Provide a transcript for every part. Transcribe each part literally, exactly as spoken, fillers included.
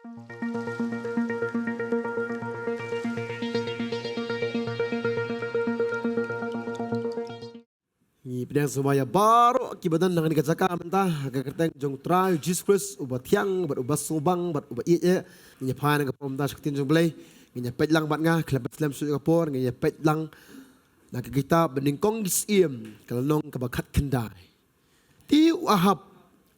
Ngi pdiang sngewbha ïa baroh kiba don ha kane ka jaka mynta, ha ka kyrteng jong U Trai Jisu Khrist, uba thiang bad uba sngewbang bad uba ïeit. Ngi ïa phai na ka por mynta sha ka ktien jong U Blei. Ngi ïa peit lang bad nga, khlem pynslem shuh ïa ka por, ngi ïa peit lang na ka kitab Nyngkong ki Syiem, ka lynnong kaba khatkhyndai. Te u Ahab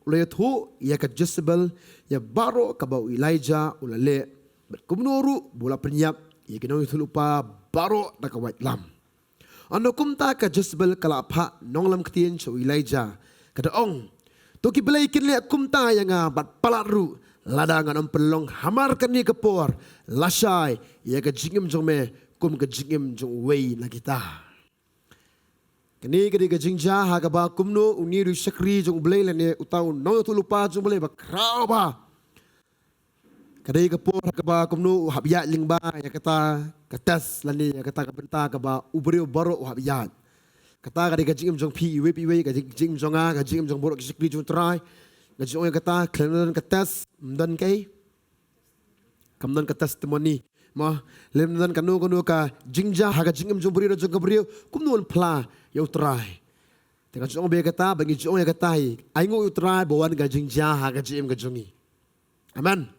u la ïathuh ïa ka Jezebel ïa baroh kaba u Elijah u la leh, bad kumno ruh ba u la pynïap ïa ki nongïathuhlypa baroh da ka waitlam. Hynda kumta ka Jezebel ka la phah nonglam ktien sha u Elijah, ka da ong, "To ki blei kin leh kumta ïa nga bad palat ruh, lada ngan ym pynlong hamar kane ka por, lashai ïa ka jingim jong me kum ka jingim jong uwei na kita." Kane ka dei ka jingjia ha kaba kumno une u shakri jong U Blei lane uta u nongïathuhlypa jong U Blei ba khraw bha, ka dei ka por ha kaba kumno u hap ïaid lyngba ïa kata ka test lane ïa kata ka bynta kaba u briew baroh u hap ïaid. Kata ka dei ka jingim jong phi iwei pa iwei, ka jing- jingim jong nga, ka jingim jong baroh ki shakri jong U Trai. Nga jingong ïa kata, khlem don ka test, ym don kaei, kam don ka testimony. Mo, lem don kano kano ka jingjia ha ka jingim jong u briew da jong ka briew, kumno yn phla ïa U Trai. Te nga jingong ba ïa kata, ba ngi jingong ïa kata hi, ainguh ïa U Trai ba wan ka jingjia ha ka jingim ka jong ngi. Amen.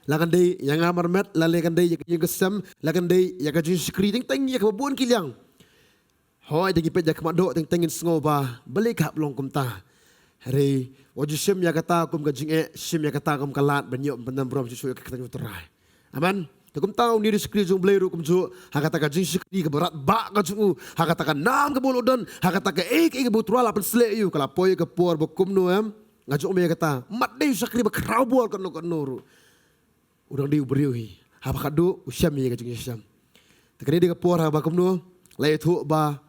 La kan dei ïa nga marmet, la lei kan dei ïa ka jingkasem, la kan dei ïa ka jingshakri, teng teng ïa kaba bun ki liang. Hooid, da ngi peit ïa ka khmat doh, teng teng ngin sngew ba balei ka hap long kumta. Hynrei wat ju shim ïa kata kum ka jingeh, shim ïa kata kum ka lad ban ïoh ban pyndonkam burom shuh shuh ïa ka kyrteng U Trai. Amen. Te kumta une u shakri jong U Blei ruh kumjuh, ha kata ka jingshakri kaba radbah ka jong u, ha kata ka nam kaba u la don, ha kata kaei kaei kaba U Trai la pynsleh ïa u, ka la poi ka por ba kumno em. Nga jingong ba ïa kata, ym dei u shakri ba khraw bor kano kano ruh. U dang dei u briew hi. Haba khadduh u shem ïa ka jingshem. Te kane dei ka por haba kumno la ïathuh ba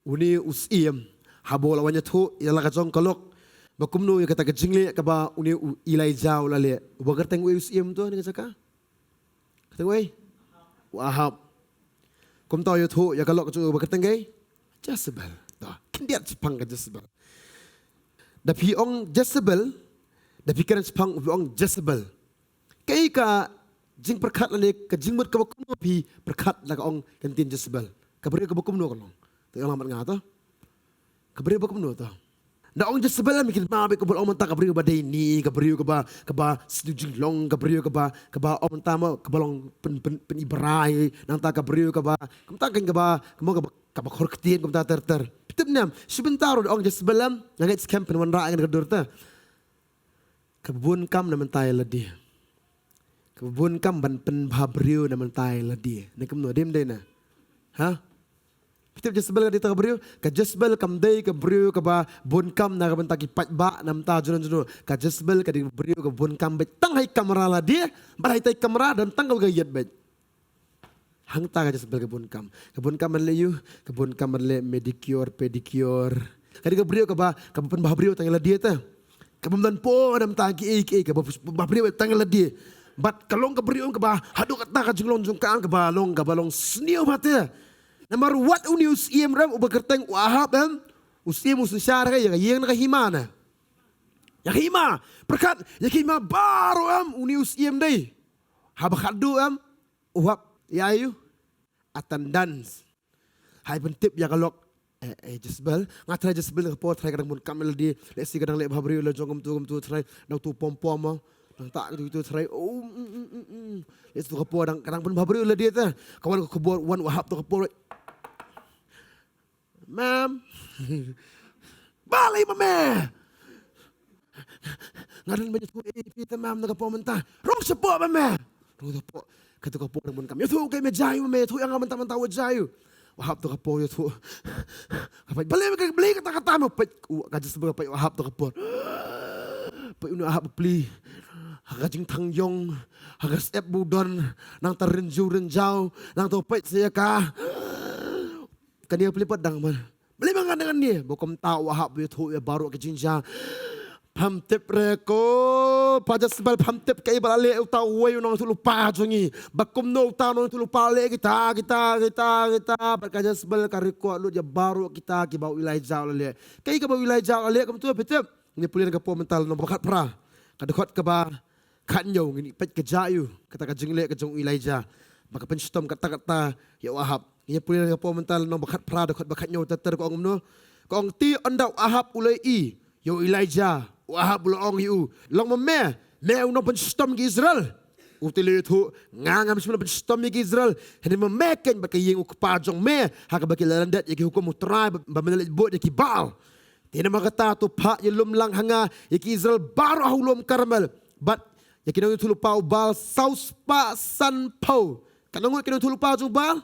une u syiem, haba u la wan ïathuh ïa la ka jong ka lok ba kumno ïa kata ka jingleh kaba une u Elijah u la leh. Uba kyrteng uei u syiem to ha kane ka jaka? Kyrteng uei? U Ahab. Kumta u ïathuh ïa ka lok ka jong u, uba kyrteng kaei? Jezebel. To, khyndiat shaphang ka Jezebel. Da phi ong Jezebel, da phi kren shaphang uba ong Jezebel, kaei ka jingpyrkhat lane ka jingmut kaba kumno phi pyrkhat la ka ong ka ktien Jezebel? Ka briew kaba kumno ka long? To ïa lang bad nga to. Ka briew ba kumno to? Da ong Jezebel, ym kit ma ba ka ba ong mynta ka briew ba dei ni, ka briew kaba, kaba sniew jinglong, ka briew kaba, kaba ong mynta ma kaba long pyn, pyn, pyn-i brai, nangta ka briew kaba, kumta kan kaba, kaba, kaba, kaba khor ktien kumta ter ter. Phi tip ne em, shi bynta ruh da ong Jezebel em, nga ngeit skhem phin wanrah ïa ka dur te. Kaba bun kam na bynta ïa lade. Kaba bun kam ban pynbha briew na bynta ïa lade. Ne kumno, dei ym dei ne? Ha? Phi tip Jezebel ka dei ta ka briew? Ka Jezebel kam dei ka briew kaba bun kam na ka bynta ki paidbah na bynta junom junom. Ka Jezebel ka dei ka briew kaba bun kam beit tang ha i kamra lade, bad ha i tai kamra don tang kawei ka ïit beit. Hangta ka Jezebel ka bun kam. Ka bun kam ban leh ïa u, ka bun kam ban leh manicure, pedicure. Ka dei ka briew kaba, kaba pynbha briew tang ïa lade te. Kaba ym don por na bynta kiei kiei, kaba pynbha briew tang ïa lade. Bad ka long ka briew kaba haduh katta ka jinglong jong ka kaba long, kaba long sniew bha te. Namar wat une u syiem ruh em, uba kyrteng u Ahab em, u syiem u synshar ïa ka ïing na ka hima ne. Ïa ka hima, pyrkhat, ïa ka hima baroh em, une u syiem dei. Haba khadduh em, u hap ïa u attendance. Hai pyntip ïa ka lok. Eh, eh, Jezebel, nga tharai Jezebel na ka por tharai ka dang bun kam ïa lade, lehse ka dang leh bha briew la jong kumtu kumtu tharai, dang tu pom pom mo. Nangta kumtu kumtu tharai, oh, mm, mm, mm, mm. Lehse tu ka por dang, ka dang pynbha briew ïa lade te. Ka wan ka khubor, wan u Ahab tu ka por. Ma'am. Balei ma me? Nga don ban ïathuh ïa phi te ma'am na ka por mynta. Rung shapoh ma me. Rung shapoh. Kato ka por rung bun kam. Ïathuh kaei me jia ïa u ma me. Ïathuh ïa nga mynta mynta wat jia ïa u. U Ahab to ka por ïathuh. Ka peit balei me ka balei kata kata me peit. U ka Jezebel ka peit u Ahab to ka por. Peit une u Ahab bapli. Ha ka jingthang ïong. Ha ka syep ba u don. Nangta rynjiew rynjaw. Nangta u peit sa ïa ka. Kane ka pynlip pat dang man. Balei ma ngan ngan ne? Ba kumta u Ahab u ïathuh ïa baroh ki jingjia. Pham tip re ko, pa Jezebel pham tip kaei ba la leh uta uwei u nongïathuhlypa jong ngi. Ba kumno uta u nongïathuhlypa leh kita, kita, kita, kita. Bad ka Jezebel ka record lut ïa baroh kita kiba u Elijah u la leh. Kaei kaba u Elijah u la leh kumta phi tip. Ngi pule na ka por mynta lynnong ba khatphra. Ka dkhot kaba khathynñiew ngin ïa peit ka jia ïa u, kata ka jingleh ka jong u Elijah ba ka pynshitom katta katta ïa u Ahab. Ngin ïa pule na ka por mynta, lynnong ba khatphra, dkhot ba khathynñiew ter ter, ka ong kumno? Ka ong, te ynda u Ahab u la ïohi ïa u Elijah, u Ahab u la ong ïa u, long ma me, me u nongpynshitom ïa ki Israel? U te leh, to, nga ngam shym la pynshitom ïa ki Israel. Hynrei ma me keiñ bad ka ïing u kpa jong me, ha kaba ki la lyndet ïa ki hukum u Trai, ba, ba me la leit bud ïa ki Baal. Te namar kata to phah ïalum lang ha nga ïa ki Israel baroh ha u lum Karmel. Bad ïa ki nongïathuhlypa u Baal saw spah sanphew. Katno ngut ki nongïathuhlypa jong u Baal?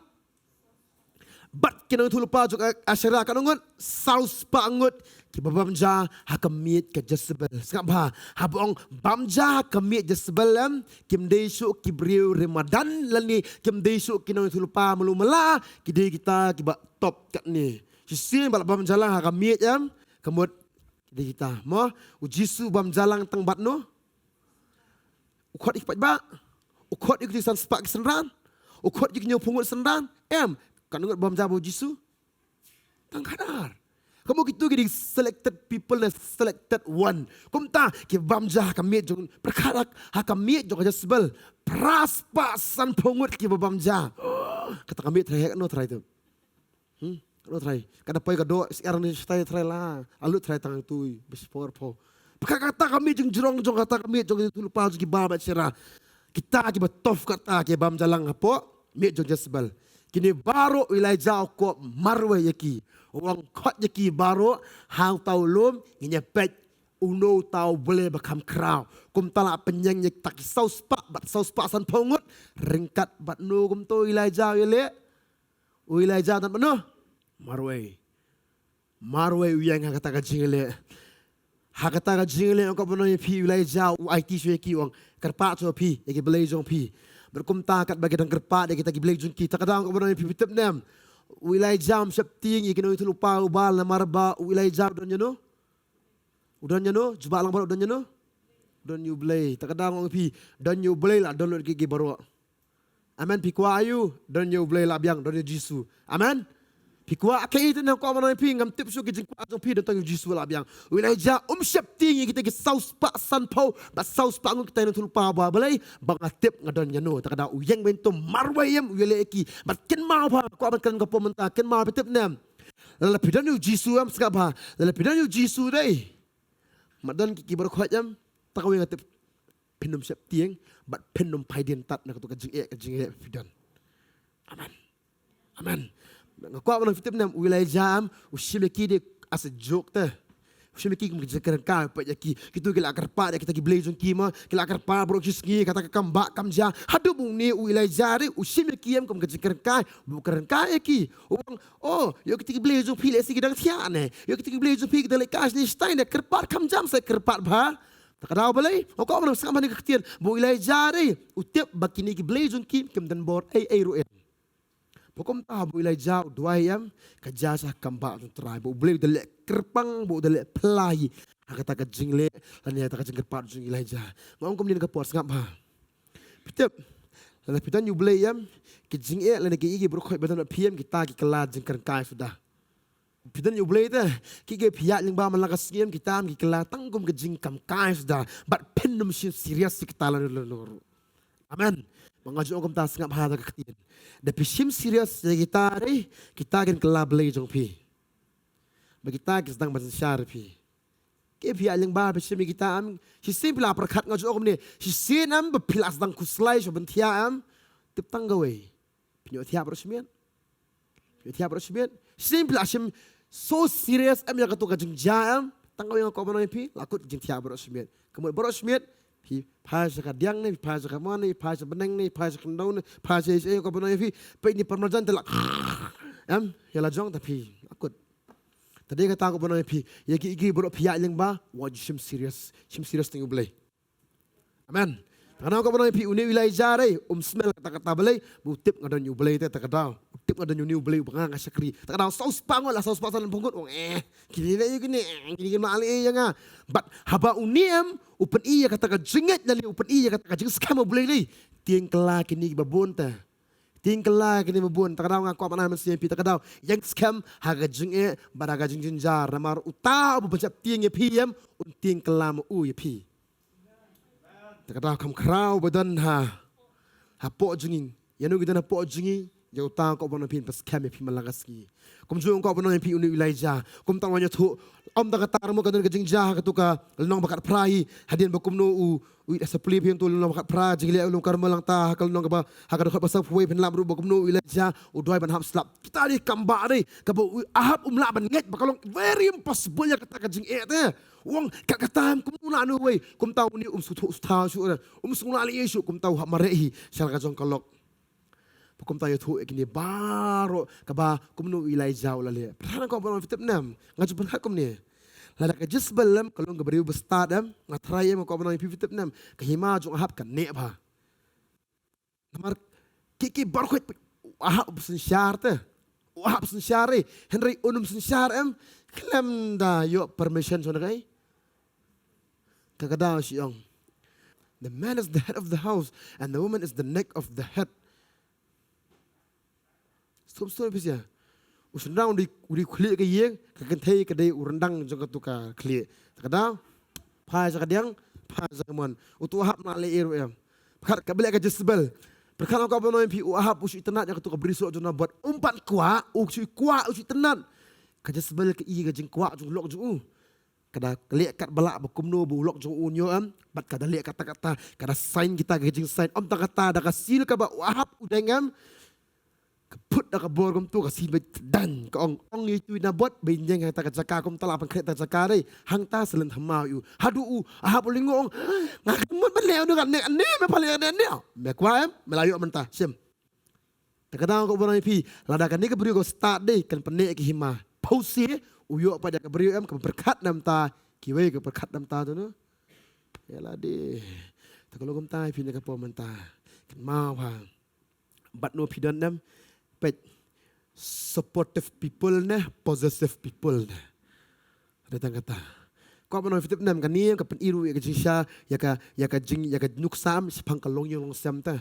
Bad ki nongïathuhlypa jong A-, Asherah, katno ngut? Saw spah ngut kiba bam ja ha ka miej ka Jezebel. Sngap bha, haba ong bam ja ha ka miej Jezebel, em, kim dei shuh ki briew riewmadan lane kim dei shuh ki nongïathuhlypa malu mala, ki dei kita kiba top katne. Shisien ba la bam ja lang ha ka miej, em, ka mut ki dei kita. Mo, u Jisu bam ja lang tang bad no? U khot ïa ki paidbah? U khot ïa ki san spah ki synran? U khot ïa ki hynñiewphew ngut synran? Em, katno ngut bam ja bad u Jisu? Tang khatar. Ka mut kito ki dei selected people ne selected one. Kumta ki bam ja ha ka miej jong, pyrkhat, ha ka miej jong ka Jezebel, phra spah sanphew ngut kiba bam ja. Kata ka miej trai heh, no trai tu. Hmm? Ka doh trai. Ka da poi ka doh, syiar ne shatai trai la. Alut trai tang tui, bes por po. Pyrkhat kata ka miej jingjrong jong kata ka miej jong ki ïathuhlypa jong ki Baal bad Asherah. Kita kiba tough kata ki bam ja lang hapoh miej jong Jezebel. Kine baroh u Elijah u kob marwei ïa ki. U ong, khot ïa ki baroh ha uta u lum, ngin ïa peit uno uta u Blei ba kham khraw. Kumta la pynïeng ïa kita ki saw spah bad saw spah sanphew ngut. Ryngkat bad no kumta u Elijah u ïaleh? U Elijah u don bad no? Marwei. Marwei u ïeng ha kata ka jingleh. Ha kata ka jingleh, ong, ka ban ong ïa phi, u Elijah u aiti shuh ïa ki, u ong, kyrpad shuh phi ïa ki blei jong phi. Bad kumta katba ki dang kyrpad ïa kita ki blei jong ki, ta ka daw, ong, ka ban ong ïa phi, phi tip ne em, u Elijah um sheptieng ïa ki nongïathuhlypa u Baal namar ba u Elijah u don ïano? U don ïano? Jubab lang baroh, u don ïano? U don ïa u Blei. Ta ka daw, ong ïa phi, don ïa u Blei la don lut ki, ki baroh. Amen. Phi kwah aïu? Don ïa u Blei la biang, don ïa u Jisu. Amen. Phi kwah kaei te ne, ong, ka ban ong ïa phi, ngam tip shuh ki jingkwah jong phi, don tang ïa u Jisu la biang. U Elijah um sheptieng ïa kita ki saw spah sanphew bad saw spah ngut kita ki nongïathuhlypa ba Blei, ba nga tip nga don ïano. Ta ka daw u ïeng beiñ, to marwei em, u ïaleh ïa ki. Bad kynmaw bha, kwah ban kren ka por mynta, kynmaw, phi tip ne em, lada phi don ïa u Jisu em, sngap bha, lada phi don ïa u Jisu dei, ma don ki, ki baroh khoit em, ta kawei nga tip, phin ym sheptieng bad phin ym phai dien tad na kato ka jingeh, ka jingeh phi don. Amen. Amen. Nga kwah ban ong, phi tip ne em, u Elijah em, u shim ïa ki dei as a joke te. U shim ïa ki kum ka jingkren kai, peit ïa ki. Kito ki la kyrpad ïa kita ki blei jong ki mo, ki la kyrpad baroh shi sngi, kata ka kam bah kam jia. Haduh ba une u Elijah dei u shim ïa ki em kum ka jingkren kai, u kren kai ïa ki. U ong, oh, ïoh kita ki blei jong phi lehse ki dang thiah ne, ïoh kita ki blei jong phi ki dang leit kai shane shatai ne, kyrpad kham jam sa kyrpad bha. Ta ka daw balei? Ong, ka ong, sngap bha kane ka ktien, ba u Elijah dei u tip ba kine ki blei jong ki kim don bor ei ei ruh em. Ba kumta ba u Elijah u duwai em, ka jia sha kam bah jong u Trai, ba u Blei u da leh kyrpang, ba u da leh phylla hi ha kata ka jingleh lane ha kata ka jingkyrpad jong u Elijah. Nga ong kumne na ka por, sngap bha. Phi tip, lada phi don ïa u Blei em, ki jingeh lane kiei kiei baroh khoit ba don bad phi em, kita ki kylla jingkren kai suda. Phi don ïa u Blei te, kiei kiei phi ïaid lyngba man la ka sngi em, kita em ki kylla tang kum ka jingkam kai suda. Bad phin ym shim serious ïa kita lano lano ruh. Amen. Ba nga ju ong kumta, sngap bha da ka ktien. Da phi shim serious ïa kita dei, kita kin kylla blei jong phi. Ba kita ki sdang ban synshar ïa phi. Kiei phi ïaid lyngba phi shim ïa kita em, shisien phi la pyrkhat, nga ju ong kumne, shisien em ba phi la sdang khuslai shuh ban thiah em, tip tang kawei. Phin ïoh thiah baroh shi miet. Phin ïoh thiah baroh shi miet. Shisien phi la shim so serious em ïa kato ka jingjia em, tang kawei nga kwah ban ong ïa phi, la kut jingthiah baroh shi miet. Ka mut baroh shi miet phi phai sha ka diang ne, phi phai sha ka mon ne, phi phai sha bneng ne, phi phai sha khyndew ne, phi phai sha ei ei, nga kwah ban ong ïa phi, peit ïa une u para marjan te la em, ïa la jong, ta phi la kut. Ta dei kata nga kwah ban ong ïa phi, ïa kiei kiei baroh phi ïaid lyngba, wat ju shim serious. Shim serious tang ïa u Blei. Amen. Ta ka daw nga kwah ban ong ïa phi, une u Elijah dei um smell kata kata balei, ba u tip nga don ïa u Blei te, ta ka daw u tip nga don ïa une u Blei uba nga nga shakri. Ta ka daw saw spah ngut la saw spah sanphew ngut, u ong, eh, kine leh ïa kine, eh, kine kim lah leh ïa nga. Bad haba une em u pyni ïa kata ka jingngeit lane u pyni ïa kata ka jingskhem ha u Blei dei, tieng kylla kine kiba bun te. Tieng kylla kine ba bun. Ta ka daw nga kwah ban ai mynsiem ïa phi, ta ka daw ïeng skhem ha ka jingeh bad ha ka jingjynjar, namar uta uba pynsheptieng ïa phi em, un tieng kylla ma u ïa phi. Te kata kham khraw ba don ha hapoh jong ngi. Ïa no ki don hapoh jong ngi, ïa uta ko ba nang phin pas kem ïa phi man la ka sngi. Kumjuh ko ba nang phi une u Elijah. Kumta wan ïathuh. Ym da kata ruh mo ka don ka jingjia ha katu ka lynnong ba khatphra hi. Hadien ba kumno u, u Elijah sa plie phi ïa utu lynnong ba khatphra, jingleh u lum Karmel, hangta ha ka lynnong kaba, ha ka dkhot ba sawphew wei phin lap ruh ba kumno u Elijah u duwai ban hap slap. Kita dei kam ba dei kaba u Ahab um lah ban ngeit ba ka long very impossible ïa kata ka jingeh te. U ong, kat kata em kumno lah, no way. Kumta une um sngewthuh sngewthuh shuh, um sngew lah leh shuh, kumta u hap mareh hi sha la ka jong ka lok. Ba kumta ïathuh ïa kine baroh kaba kumno u Elijah u la leh. Pyrkhat ko ba nang phi tip ne em, nga ju pyrkhat kumne. Lada ka Jezebel em ka long ka briew ba stad em, nga tharai em ko ba nang phi tip ne em, ka hima jong Ahab kan neh bha. Namar ki, ki baroh khoit u Ahab u synshar te. U Ahab synshar eh. Hynrei un um synshar em, khlem da ïoh permission jong kaei? Ka kdaw shi ong, "The man is the head of the house and the woman is the neck of the head." Stop, stop, pisa. U shynrang u dei, u dei u khlieh ka ïing, ka kynthei ka dei u ryndang jong katu ka khlieh. Te ka daw, phai sha ka diang, phai sha ka mon. Utu u Ahab um lah leh ei ruh em. Pyrkhat kaba leh ka Jezebel. Pyrkhat ko ba nang phi, u Ahab u shu itynnad ïa katu ka brisoh jong u Naboth. Um pat kwah, u shu kwah, u shu itynnad. Ka Jezebel ka i ka jingkwah jong u lok jong u. Ka da leh katba lah ba kumno ba u lok jong u un ïoh em, bad ka da leh katta katta, ka da sign kita ki jingsign. Ym tang kata, da ka seal kaba u Ahab u deng em, ka put da ka bor kumtu, ka seal beit dang, ka ong, ong ïa itu i Naboth ba in ïeng ha kata ka jaka, kumta lah pynkhreh kata ka jaka dei. Hangta sa lynthama ïa u. Haduh u Ahab u lyngngoh, ong, nga khlem mut ban leh ïa u, nga ne ne me pha leh ne ne. Me kwah em, me la ïoh mynta, shim. Te ka daw ko ba nang phi, lada kane ka briew ka stad dei kan pynneh ïa ka hima. Phewse u ïoh pat ïa ka briew em, ka pyrkhat na bynta kiwei, ka pyrkhat na bynta tu, no. Ïa lade. Te ka long kumta ïa phi na ka por mynta. Kynmaw bha. Bad no phi don em, peit, supportive people ne possessive people ne. Dei tang kata. Ko ba nang phi tip ne em, kane ka pyni ruh ïa ka jingshisha, ïa ka, ïa ka jing, ïa ka nuksa em shaphang ka longïing longsem te.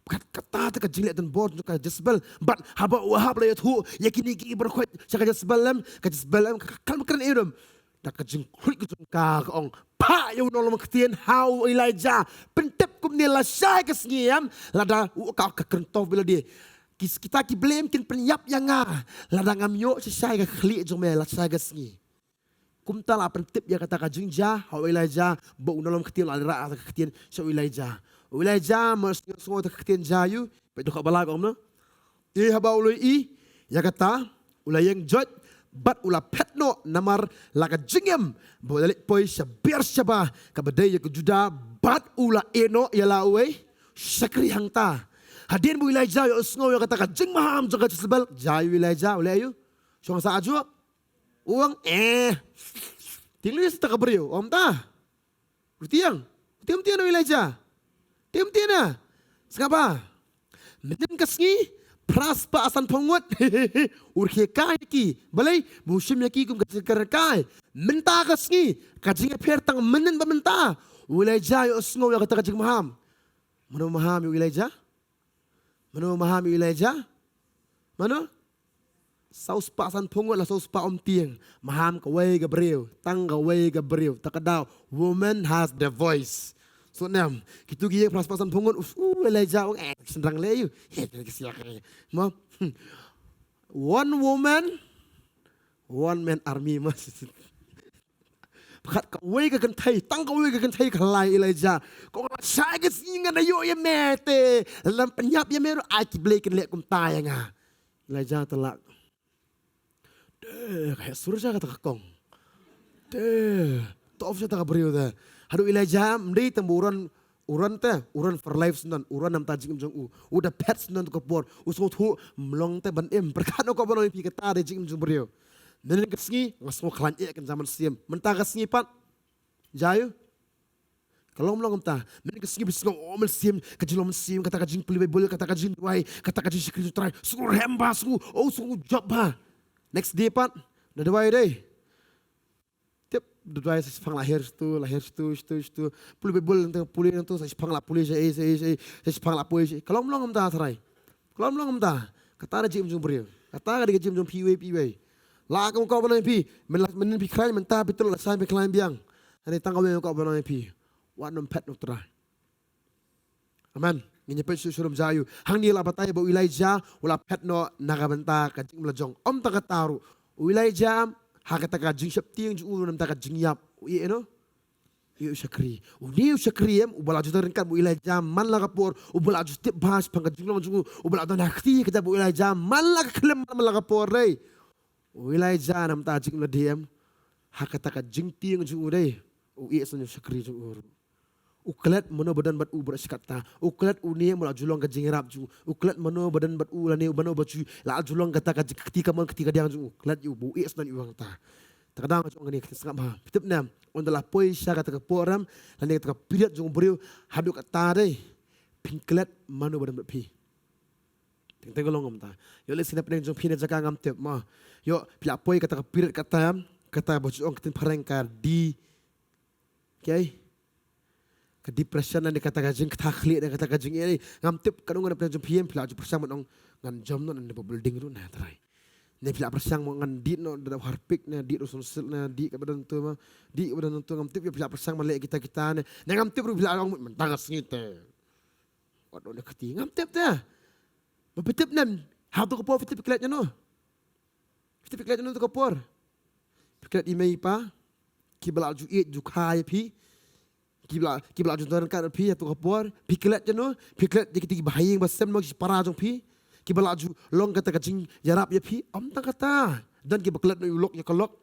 Kat kata te ka jingleh donbor jong ka Jezebel. Bad haba u Ahab u la ïathuh ïa kine ki baroh khoit sha ka Jezebel em, ka Jezebel em ka, ka khlem kren ei ruh em. Da ka jingkhuid ka jong ka, ka ong, phah ïa u nongïalam ktien ha u Elijah. Pyntip kumne, lashai ka sngi em, lada u ka, ka kren tough bha lade. Ki, kita ki blei em kin pynïap ïa nga lada ngam ïoh shisha ïa ka khlieh jong me lashai ka sngi. Kumta la pyntip ïa kata ka jingjia ha u Elijah, ba u nongïalam ktien la rah ka ktien sha u Elijah. U Elijah ma sngew, sngew ta ka ktien jia ïa u, peit dkhot ba lai ka ong kumno. Te haba u la ïohi ïa kata, u la ïeng joit bad u la phet noh, namar la ka jingim ba u la leit poi sha Beersheba kaba dei ïa ka Judah, bad u la ïeh noh ïa la uwei u shakri hangta. Hadien ba u Elijah u ïohsngew ïa kata ka jingmaham jong ka Jezebel, jia ïa u Elijah, u leh aïu? Shong sah ajuh. U ong, eh, tieng lei sa ta ka briew, ym ta. U tieng, u tieng, u tieng na u Elijah. Tieng, u tieng na. Sngap bha. Mynnin ka sngi phra spah sanphew ngut u rkhie kai ïa ki. Balei? Ba u shim ïa ki kum ka jingkyrkai. Mynta ka sngi ka jingïapher tang mynnin bad mynta. U Elijah u ïohsngew ïa kata ka jingmaham. Mano maham ïa u Elijah? Mano maham ïa u Elijah? Mano? Saw spah sanphew ngut la saw spah ym tieng. Maham kawei ka briew, tang kawei ka briew. Ta ka daw, woman has the voice. So nem, kitu ki ïeng phra spah sanphew ngut, us, u Elijah u ong, eh, shynrang lei ïa u. He, ka siak, eh. Mo. One woman, one man army, mo. Pyrkhat, kawei ka kynthei, tang kawei ka kynthei ka la ïa u Elijah. Ka ong, lashai ka sngi ngan ïoh ïa me te. Lada ym pynïap ïa me ruh, ai ki blei kin leh kumta ïa nga. Elijah te lah. Te ka heh sur sha kata ka kong. Te tough sha kata ka briew te. Haduh u Elijah ym dei tang ba u run, u run te, u run for life shen don, u run namar ka jingim jong u. U da phet shen don tu ka por, u sngewthuh, ym long te ban im. Pyrkhat noh ko ba nang ïa phi, kata dei jingim jong u briew. Mynnin ka sngi nga sngew khlaiñ eh, kynja mynsiem. Mynta ka sngi pat, jia ïa u? Ka long ym long kumta. Mynnin ka sngi phi sngew, oh, mynsiem, ka jinglong mynsiem, kata ka jingpule Baibl, kata ka jingduwai, kata ka jingshakri jong u Trai. Sngewrem bha, sngew, oh, sngew jop bha. Next day pat, da duwai dei. Tip, da duwai sa shiphang la her shatu, la her shatu, shatu, shatu. Pule Baibl nangta, pule nangta, sa shiphang la pule sha ei, sha ei, sha ei, sa shiphang la pule sha ei. Ka long ym long kumta, tharai? Ka long ym long kumta. Kata dei jingim jong u briew. Kata ka dei ka jingim jong phi iwei pa iwei. La ka ong ko ba nang ïa phi, mynnin la, mynnin phi khlaiñ, mynta phi tlot, lashai phi khlaiñ biang. Hynrei tang kawei ka ong ko ba nang ïa phi. Wat nym phet na u Trai. Amen. Ngin ïa peit shuh shuh ruh ïa u. Hangne la batai ba u Elijah u la phet noh na ka bynta ka jingim la jong. Ym tang kata ruh, u Elijah ha kata ka jingsheptieng jong u na ka bynta ka jingïap, u ïeh noh, u ïeh u shakri. Une u shakri em, uba la ju don ryngkat bad u Elijah man la ka por, uba la ju tip bha shaphang ka jinglong jong u, uba la don ha kti ka jaka bad u Elijah man la ka khyllem, man la ka por dei. U Elijah na ka bynta jingim lade em, ha kata ka jingtieng jong u dei, u ïeh shuh ïa u shakri jong u ruh. U klet mano ba don bad u baroh shi katta. U klet une ba la ju long ka jingïarap jong u. U klet mano ba don bad u lane mano ba ju la ju long kata ka jing, ka kti kamon ka kti kadiang jong u. U klet ïa u, ba u ïeh shuh ïa u hangta. Te ka dang jong kane ka sngap ha. Phi tip ne em, ynda la poi sha kata ka por em, lane kata ka period jong u briew, haduh katta dei, phin klet mano ba don bad phi. Teng teng ka long kumta. Ïoh lehse na pdeng jong phi na jaka ngam tip mo. Ïoh, phi la poi kata ka period kata em, kata ba ju ong ka ktien phareng ka di, okay, ka depression ne kata ka jingkta khlieh ne kata ka jing, eh, ngam tip katno ngan pyrshang jong phi em, phi la ju pyrshang ban ong ngan jump noh na building ruh na Trai. Ne phi la pyrshang mo ngan dih noh da harpic ne dih ruh sonsel ne dih kaba don tu mo. Dih kaba don tu ngam tip ïa phi la pyrshang ban leh kita kita ne. Ne ngam tip ruh phi la ong mynta ka sngi te. Wat ong ne kti ngam tip te. Ba phi tip ne em, ha tu ka por phi tip phi klet ïano. Phi tip phi klet ïano tu ka por. Phi klet i mei i pa kiba la ju ïeit ju kha ïa phi. Kiba la, kiba la ju don ryngkat bad phi ha tu ka por. Phi klet ïano, phi klet ïa kito kiba ha ïing ba sem noh ki para jong phi. Kiba la ju long kata ka jingïarap ïa phi. Ym tang kata. Don kiba klet noh ïa u lok ïa ka lok.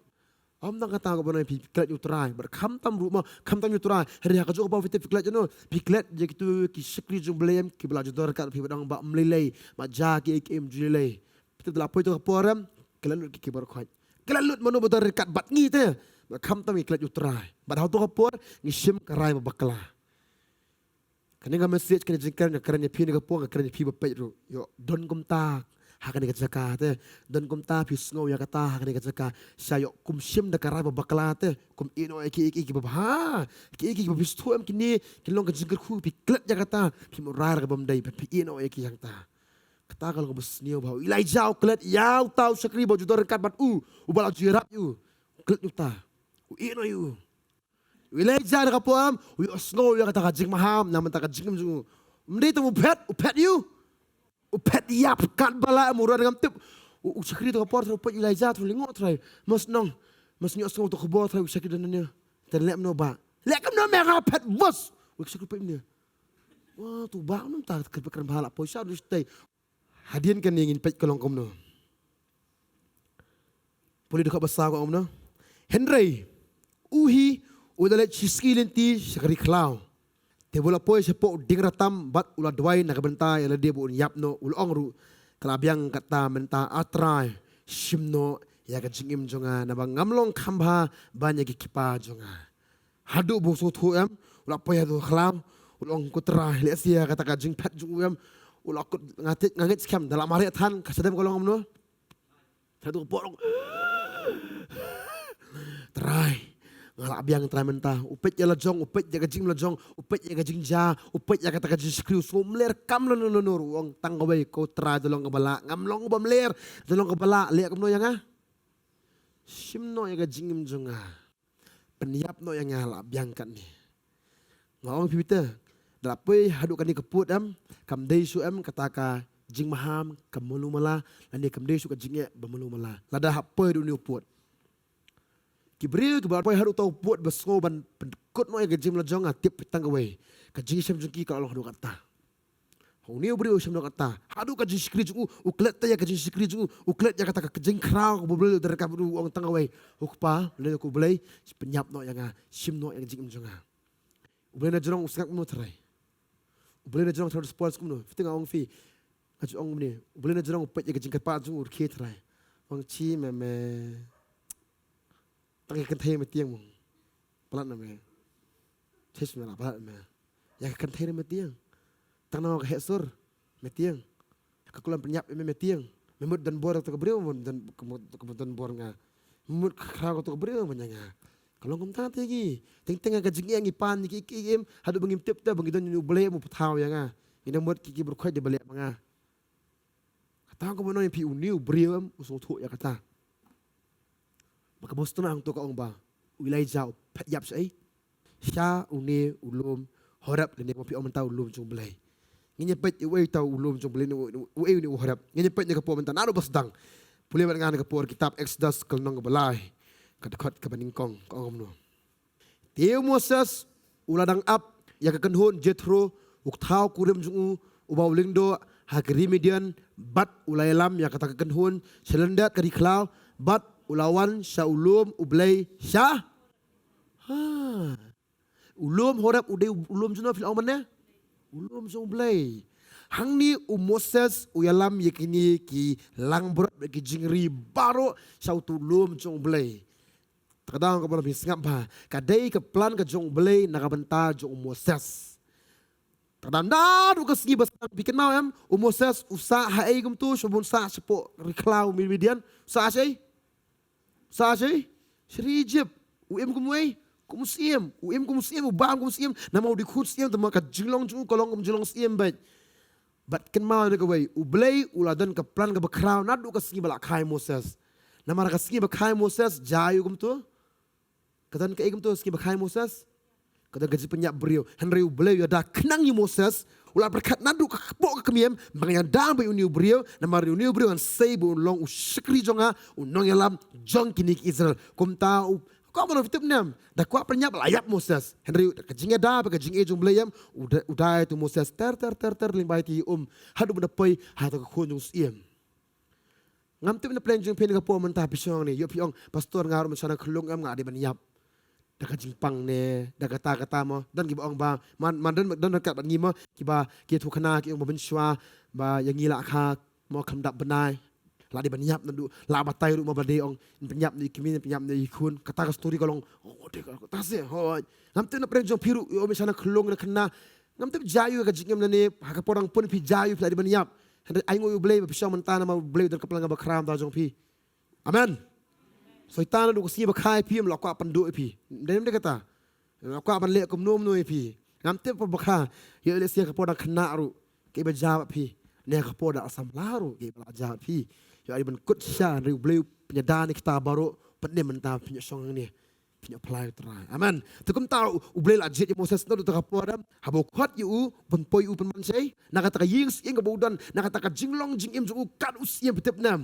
Ym tang kata, kaba nang phi klet ïa u Trai. Bad khamtam ruh mo, khamtam ïa u Trai. Hynrei ha kajuh ka por phi tip phi klet ïano, phi klet ïa kito ki shakri jong U Blei em, kiba la ju don ryngkat bad phi ba dang ba ym lei lei. Ba jia ki ei ki ei ym ju lei lei. Phi tip da la poi tu ka por em, klet lut ki, ki baroh khoit. Klet lut mano ba don ryngkat bad ngi te. Bad khamtam ngi klet ïa u Trai. Bad ha tu ka por ngi shim ka rai ba bakla. Kane ka message, kane jingkren nga kren ïa phi ne ka por, nga kren ïa phi ba peit ruh. Ïoh, don kumta ha kane ka jaka te. Don kumta phi sngew ïa kata ha kane ka jaka. Sha ïoh kum shim da ka rai ba bakla te. Kum ïeh noh ïa ki, ïa ki, ïa ki ba bha. Ki, ïa ki ba phi sngewthuh em kine kin long ka jingkyrkhu, phi klet ïa kata. Phi mut rai ka bym dei, phi ïeh noh ïa ki hangta. Kata ka long ba sniew ba u Elijah u klet ïa uta u shakri ba ju don ryngkat bad u, uba la ju ïarap ïa u. U klet ïa uta. U ïeh noh ïa u. U Elijah da ka por em, u ïohsngew ïa kata ka jingmaham na ka bynta ka jingim jong u. Ym dei tang u phet, u phet ïa u. U phet ïap katba lah em, u rat ngam tip. U, u shakri da ka por, Trai, u peit Elijah, Trai, lyngngoh, Trai. Mos nong, mos ngi ïohsngew da ka khubor, Trai, u shakri da nane. Te leh kumno bah. Leh kumno me nga phet bos. U shakri peit ne. Wah, tu bah, nang ta kyrpad kyrpad ba la poi sha u shatei. Hadien kane ngin peit ka long kumno. Pule dkhot ba saw ka ong kumno. Hynrei u hi u da leit shi sngi lynti sha ka ri khlaw. Te ba u la poi shapoh dieng ratam bad u la duwai na ka bynta ïa lade ba un ïap noh, u la ong ruh, ka la biang kata mynta, A Trai, shim noh ïa ka jingim jong nga, naba ngam long kham bha ban ïa ki kpa jong nga. Haduh ba u sngewthuh em, u la poi haduh khlaw, u la ong, Ko Trai, lehse ïa kata ka jingphet jong u em, u la kut, nga tip, nga ngeit skhem da la mareh than, ka sdang ka long kumno. Haduh ka por, Trai, nga la biang Trai mynta. U peit ïa la jong, u peit ïa ka jingim la jong, u peit ïa ka jingjia, u peit ïa kata ka jingshakri, u sngewmler kam lano lano ruh, u ong tang kawei, Ko Trai, da long kaba lah, ngam long uba mler, da long kaba lah, leh kumno ïa nga. Shim noh ïa ka jingim jong nga. Pynïap noh ïa nga, la biang katne. Nga ong phi te, da la poi haduh kane ka pud em, kam dei shuh em kata ka jingmaham, ka malu mala, lane kam dei shuh ka jingeh ba malu mala. Lada hap poi haduh une u pud. Ki briew kiba la poi haduh uta u pud ba sngew ban pynkut noh ïa ka jingim la jong, nga tip tang kawei, ka jingshem jong ki ka la long haduh katta. Une u briew u shem noh kata. Haduh ka jingshakri jong u, u klet ïa ka jingshakri jong u, u klet ïa kata ka jingkhraw kaba u Blei u da ryngkat bad u, u ong tang kawei, Ko Kpa, lane ko Blei, pynïap noh ïa nga, shim noh ïa ka jingim jong nga. U Blei na jrong u sngap kumno Trai? U Blei na jrong Trai u response kumno? Phi te nga ong phi, nga ju ong kumne, U Blei na jrong u peit ïa ka jingkyrpad jong u, u rkhie Trai. Ong, Chi me me. Tang ïa ka kynthei me tieng mo. Palat na me. Chis me la palat me. Ïa ka kynthei me tieng. Tang na ka heh sur me tieng. Ka kulam pynïap me me tieng. Me mut don bor kato ka briew, me don, ka mut, ka mut don bor nga. Me mut khraw kato ka briew ban ïa nga. Ka long kumta te ki. Teng teng ka jingeh ngi pan ki, ki, ki, em. Haduh ba ngim tip te ba ngi don une u Blei mo pynpaw ïa nga. Ngi dang mut ki, ki briew khoit de ba leh ma nga. Kata ka ban ong ïa phi, une u briew em u sngewthuh ïa kata. Ba ka Boston hangto ka ong ba u Elijah u phet ïap shaei? Sha une u lum Horeb, lane ba phi ong mynta u lum jong U Blei. Ngin ïa peit uei uta u lum jong u Blei, uei une u Horeb. Ngin ïa peit na ka por mynta naduh ba sdang. Pule bad nga na ka por kitab Exodus ka lynnong kaba lai, ka dkhot kaba nyngkong, ka ong kumno. Te u Moses u la dang ap ïa ka kynhun Jethro, u kthaw kurim jong u, uba u lyngdoh ha ka ri Midian, bad u la ïalam ïa kata ka kynhun sha lyndet ka ri khlaw, bad u la wan sha u lum u Blei sha. Ha. U lum Horeb u dei u lum jong u, phi la ong mynne? U lum jong u Blei. Hangne u Moses u ïalam ïa kine ki langbrot bad ki jingri baroh sha utu u lum jong u Blei. Te ka daw kaba long, phi sngap bha, ka dei ka plan ka jong u Blei na ka bynta jong u Moses. Te ka daw naduh ka sngi ba sdang, phi kynmaw em, u Moses u sah ha ei kumto, sha bun sah shapoh ri khlaw Midian, u sah sha ei? Sah sha ei? Sha ri Egypt. U im kum uei? Kum u syiem. U im kum u syiem, u bam kum u syiem. Namar u dei khun syiem, te namar ka jinglong jong u ka long kum jinglong syiem beit. Bad kynmaw ïa kawei, u Blei u la don ka plan kaba khraw naduh ka sngi ba la kha ïa u Moses. Namar ka sngi ba kha ïa u Moses, jia ïa u kumto. Ka don kaei kumto, sngi ba kha ïa u Moses? Ka don ka jingpynïap briew. Hynrei u Blei u ïada khnang ïa u Moses, u la pyrkhat naduh ka kpoh ka kmiem ba ngan ïada bad une u briew, namar une u briew ngan sei ba un long u shakri jong nga, u nongïalam jong kine ki Israel. Kumta u, kumno, phi tip ne em, da kwah pynïap la ïap Moses. Hynrei da ka jingïada bad ka jingïeit jong u Blei em, u da, u da ïa utu u Moses ter ter ter ter lyngba ïa ki um, haduh ban da poi ha uta ka khun jong u syiem. Ngam tip na pdeng jong phi na ka por mynta, phi shong hangne, ïoh phi ong, Pastor, nga ruh mynshwa na khyllung em, nga dei ban ïap. Da ka jingpang ne da kata kata mo, don kiba ong ba man, man don, don ryngkat bad ngi mo, kiba, ki ïathuh khana ki ong ba mynshwa ba ïa ngi la kha mo, khlem dap bnai, la dei ban ïap naduh, la batai ruh mo ba dei ong, pynïap na i kmie, pynïap na i khun. Kata ka story ka long. Oh, dei kata se, hooid. Ngam tip na pdeng jong phi ruh, ïoh mynshwa na khyllung na khynnah. Ngam tip jia ïa u ka jingim lane ha ka por dang pun phi jia ïa u phi la dei ban ïap. Hynrei ai nguh ïa u Blei ba phi shong mynta namar u Blei u don ka plan kaba khraw na ka bynta jong phi. Amen. Soitan naduh ka sngi ba kha ïa phi em la kwah pynduh ïa phi. Dei, dei kata. La kwah ban leh kumno kumno ïa phi. Ngam tip ba kha, ïoh lehse ha ka por dang khynnah ruh, kaei ba jia bad phi. Ne ha ka por dang samla ruh, kaei ba la jia bad phi. Ïoh ai ban kut sha, hynrei u Blei u pynïada na kita baroh, pynïap mynta phi ïoh shong hangne. Phi ïoh phla ïa u Trai. Amen. Te kumta u Blei la jied ïa u Moses naduh ta ka por em, haba u khot ïa u, u pynpoi ïa u pynban shaei na kata ka ïing syiem kaba u don, na kata ka jinglong jingim jong u kat u syiem, phi tip ne em.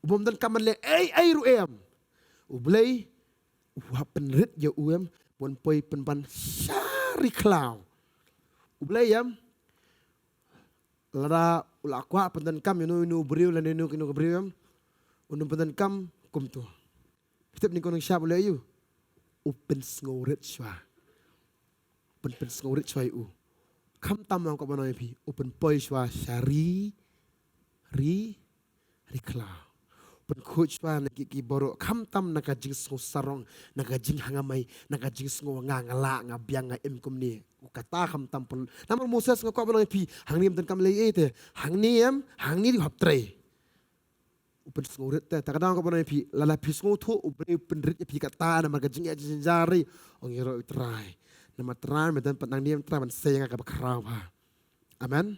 U bym donkam ban leh ei ei ruh em. U Blei u hap pynrit ïa u em, ban poi pynban sha ri khlaw. U Blei em, lada u la kwah pyndonkam ïa uno uno u briew lane uno uno u briew em, un ym pyndonkam kumto. Phi tip nyngkong nyngshap u leh aïu? U pynsngewrit shuwa. U pyn, pynsngewrit shuwa ïa u. Khamtam, nga kwah ban ong ïa phi, u pynpoi shuwa sha ri, ri, ri khlaw. U pynkhuid shuwa na ki, ki baroh, khamtam na ka jingsngewsarong, na ka jinghangamai, na ka jingsngew nga, nga lah, nga biang, nga im kumne. U kata khamtam pyn. Namar u Moses, nga kwah ban ong ïa phi, hangne ym donkam leh ei ei te. Hangne em, hangne dei u hap trei. U pynsngewrit te. Te ka daw nga kwah ban ong ïa phi, lada phi sngewthuh u Blei u pynrit ïa phi kata namar ka jingeh jingjynjar, ong ïaroh ïa u Trai. Namar Trai, me don pat nangne em Trai ban sei ïa nga kaba khraw bha. Amen.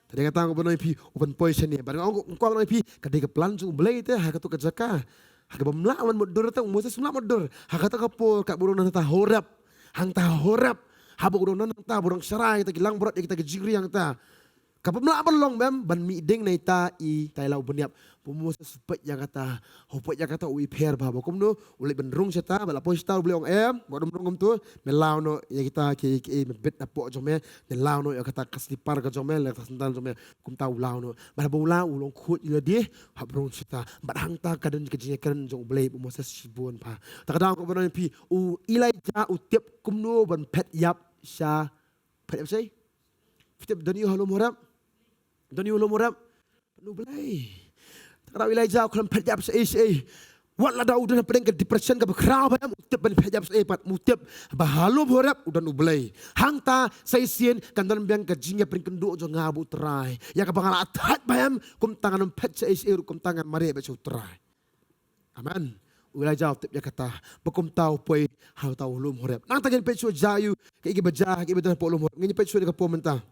Te dei kata nga kwah ban ong ïa phi, u pynpoi shane. Bad nga ong, nga kwah ban ong ïa phi, ka dei ka plan jong u Blei te ha kato ka jaka. Ha kaba ym lah ban mutdur te, u Moses um lah mutdur. Ha kata ka por kaba u dang don hangta ha Horeb. Hangta ha Horeb. Haba u dang don hangta, ba u dang sharai kita ki langbrot, kita ki jingri hangta. Kaba ym lah ban long bym, ban mih ding na ita i, ita i la u bniap. Ba u Moses u peit ïa kata, u peit ïa kata u i pher bha, ba kumno, u leit ban rung shata, ba la poi shata u Blei ong em, wat ym rung kumto, me law noh ïa kita ki, ki, me bit hapoh jong me, me law noh ïa kata ka slipar ka jong me, lane kata ka sandal jong me, kumta u law noh. Bad haba u law u long khuid ïa lade, hap rung shata. Bad hangta ka don ka jingïakren jong u Blei bad u Moses shibun bha. Te ka daw nga kwah ban ong ïa phi, u Elijah u tip kumno ban phet ïap sha Phet ïap shaei? Phi tip don ïa u ha lum Horeb? Don ïa u ha lum Horeb? Don u Blei. Te ka daw u Elijah u khlem phet ïap shaei shaei. Wat lada u don hapdeng ka depression kaba khraw bha em, u tip ban phet ïap shaei pat, u tip ba ha lum Horeb u don u Blei. Hangta sa shisien kan don biang ka jingïapynkynduh jong nga bad u Trai. Ïa kaba nga la thait bha em, kumta ngan ym phet shaei shaei ruh, kumta ngan mareh beit sha u Trai. Amen. U Elijah u tip ïa kata. Ba kumta u poi ha uta u lum Horeb. Nangta ngin peit shuwa jia ïa u, kaei kaba jia, kaei ba don hapoh lum Horeb. Ngin peit shuwa ïa ka por mynta.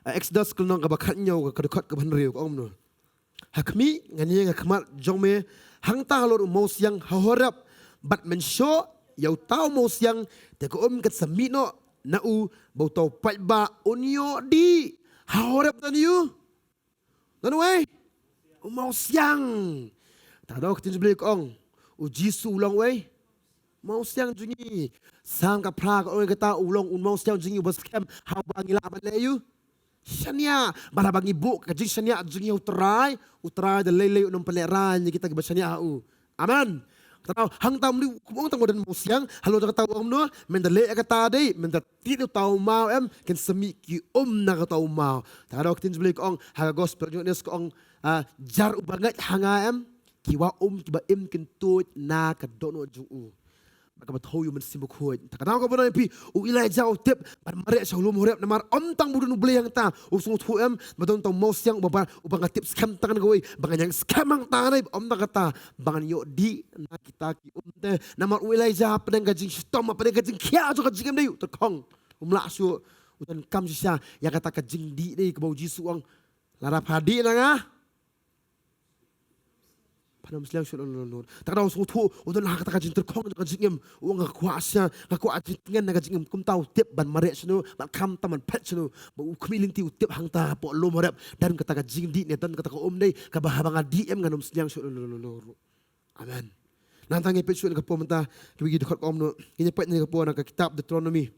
Ha Exodus ka lynnong kaba khathynñiew, ka dkhot kaba hynriew, ka ong kumno. Ha khmih, ngan ïeng ha khmat jong me hangta halor u mawsiang ha Horeb. Bad men shoh ïa uta u mawsiang, te ka um kan sa mih noh na u, ba uta u paidbah un ïoh dih Ha Horeb don ïu, don uwei? U mawsiang. Ta ka daw ka ktien Blei ka ong, u Jisu u long uwei? Mawsiang jong ngi. Salm ka phra ka ong ïa kata, u long u mawsiang jong ngi uba skhem ha uba ngi lah ban leh ïu shaniah. Bad haba ngi buh ka jingshaniah jong ngi ha u Trai, u Trai da lei lei un ym pynlehraiñ ïa kita kiba shaniah ha u. Amen. Kata hangta mnu kum ong tang ba don mawsiang, halor jong kata u ong mno, mynta leh ïa kata dei, mynta tied uta u maw em, kin sa mih ki um na kata u maw. Ta ka daw ka ktien Blei ka ong ha ka gospel jong u Ioannis ka ong, ah, jar uba ngeit ha nga em, ki wah um kiba im kin tuid na ka dohnud jong u. Ba kaba thew ïa u Mynsiem Bakhuid. Ta ka daw kaba nang phi, u Elijah u tip ban mareh sha u lum Horeb namar ym tang ba u don u Blei hangta, u sngewthuh em, ba don tang u mawsiang uba, uba nga tip skhem tang na kawei, ba nga ñiang skhem hangta dei, ym tang kata, ba ngan ïoh dih na kita ki um te. Namar u Elijah hapdeng ka jingshitom, hapdeng ka jingkhiah jong ka jingim dei u tyrkhong. Um lah shuh, u donkam shisha ïa kata ka jingdih dei kaba u Jisu u ong, lada pha dih na nga, phan ym slem shuh lut lut. Ta ka daw u sngewthuh, u don ha kata ka jingtyrkhong jong ka jingim, u ong nga kwah shisha, nga kwah jingtngen na ka jingim, kumta u tip ban mareh shano, ban kham tam ban phet shano, ba u khmih lynti u tip hangta hapoh lum Horeb, don kata ka jingdih ne don kata ka um dei, kaba haba nga dih em ngan ym slem shuh lut lut. Amen. Nangta ngin peit shuh na ka por mynta, kiwei ki dkhot ka ong mno, ngin ïa peit na ka por na ka kitab Deuteronomy.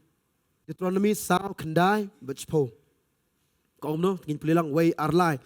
Deuteronomy saw khyndai bad shiphew. Ka ong mno, ngin pule lang wei ar lai.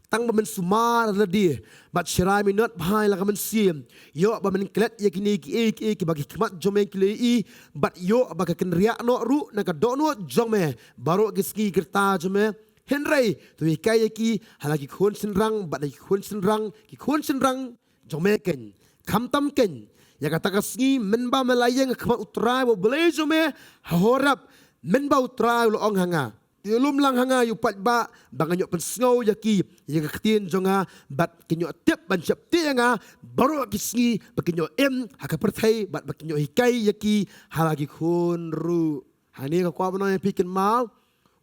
Tang ba men sumar lade bad sharai minot bha ïa la ka mynsiem, ïoh ba men klet ïa kine kiei kiei kiba ki khmat jong me ki la ïohi, bad ïoh ba ka kynriah noh ruh na ka dohnud jong me baroh ki sngi ki rta jong me. Hynrei to hikai ïa ki ha la ki khun shynrang bad la ki khun shynrang ki khun shynrang jong me keiñ. Khamtam keiñ ïa kata ka sngi mynba me la ïeng ha khmat u Trai U Blei jong me ha Horeb, mynba u Trai u la ong ha nga, ïalum lang ha nga ïa u paidbah ba ngan ïoh pynsngew ïa ki ïa ka ktien jong nga, bad kin ïoh tip ban sheptieng ïa nga baroh ki sngi, ba kin ïoh im ha ka pyrthei bad ba kin ïoh hikai ïa ki ha la ki khun ruh. Hangne ka kwah ban ong ïa phi, kynmaw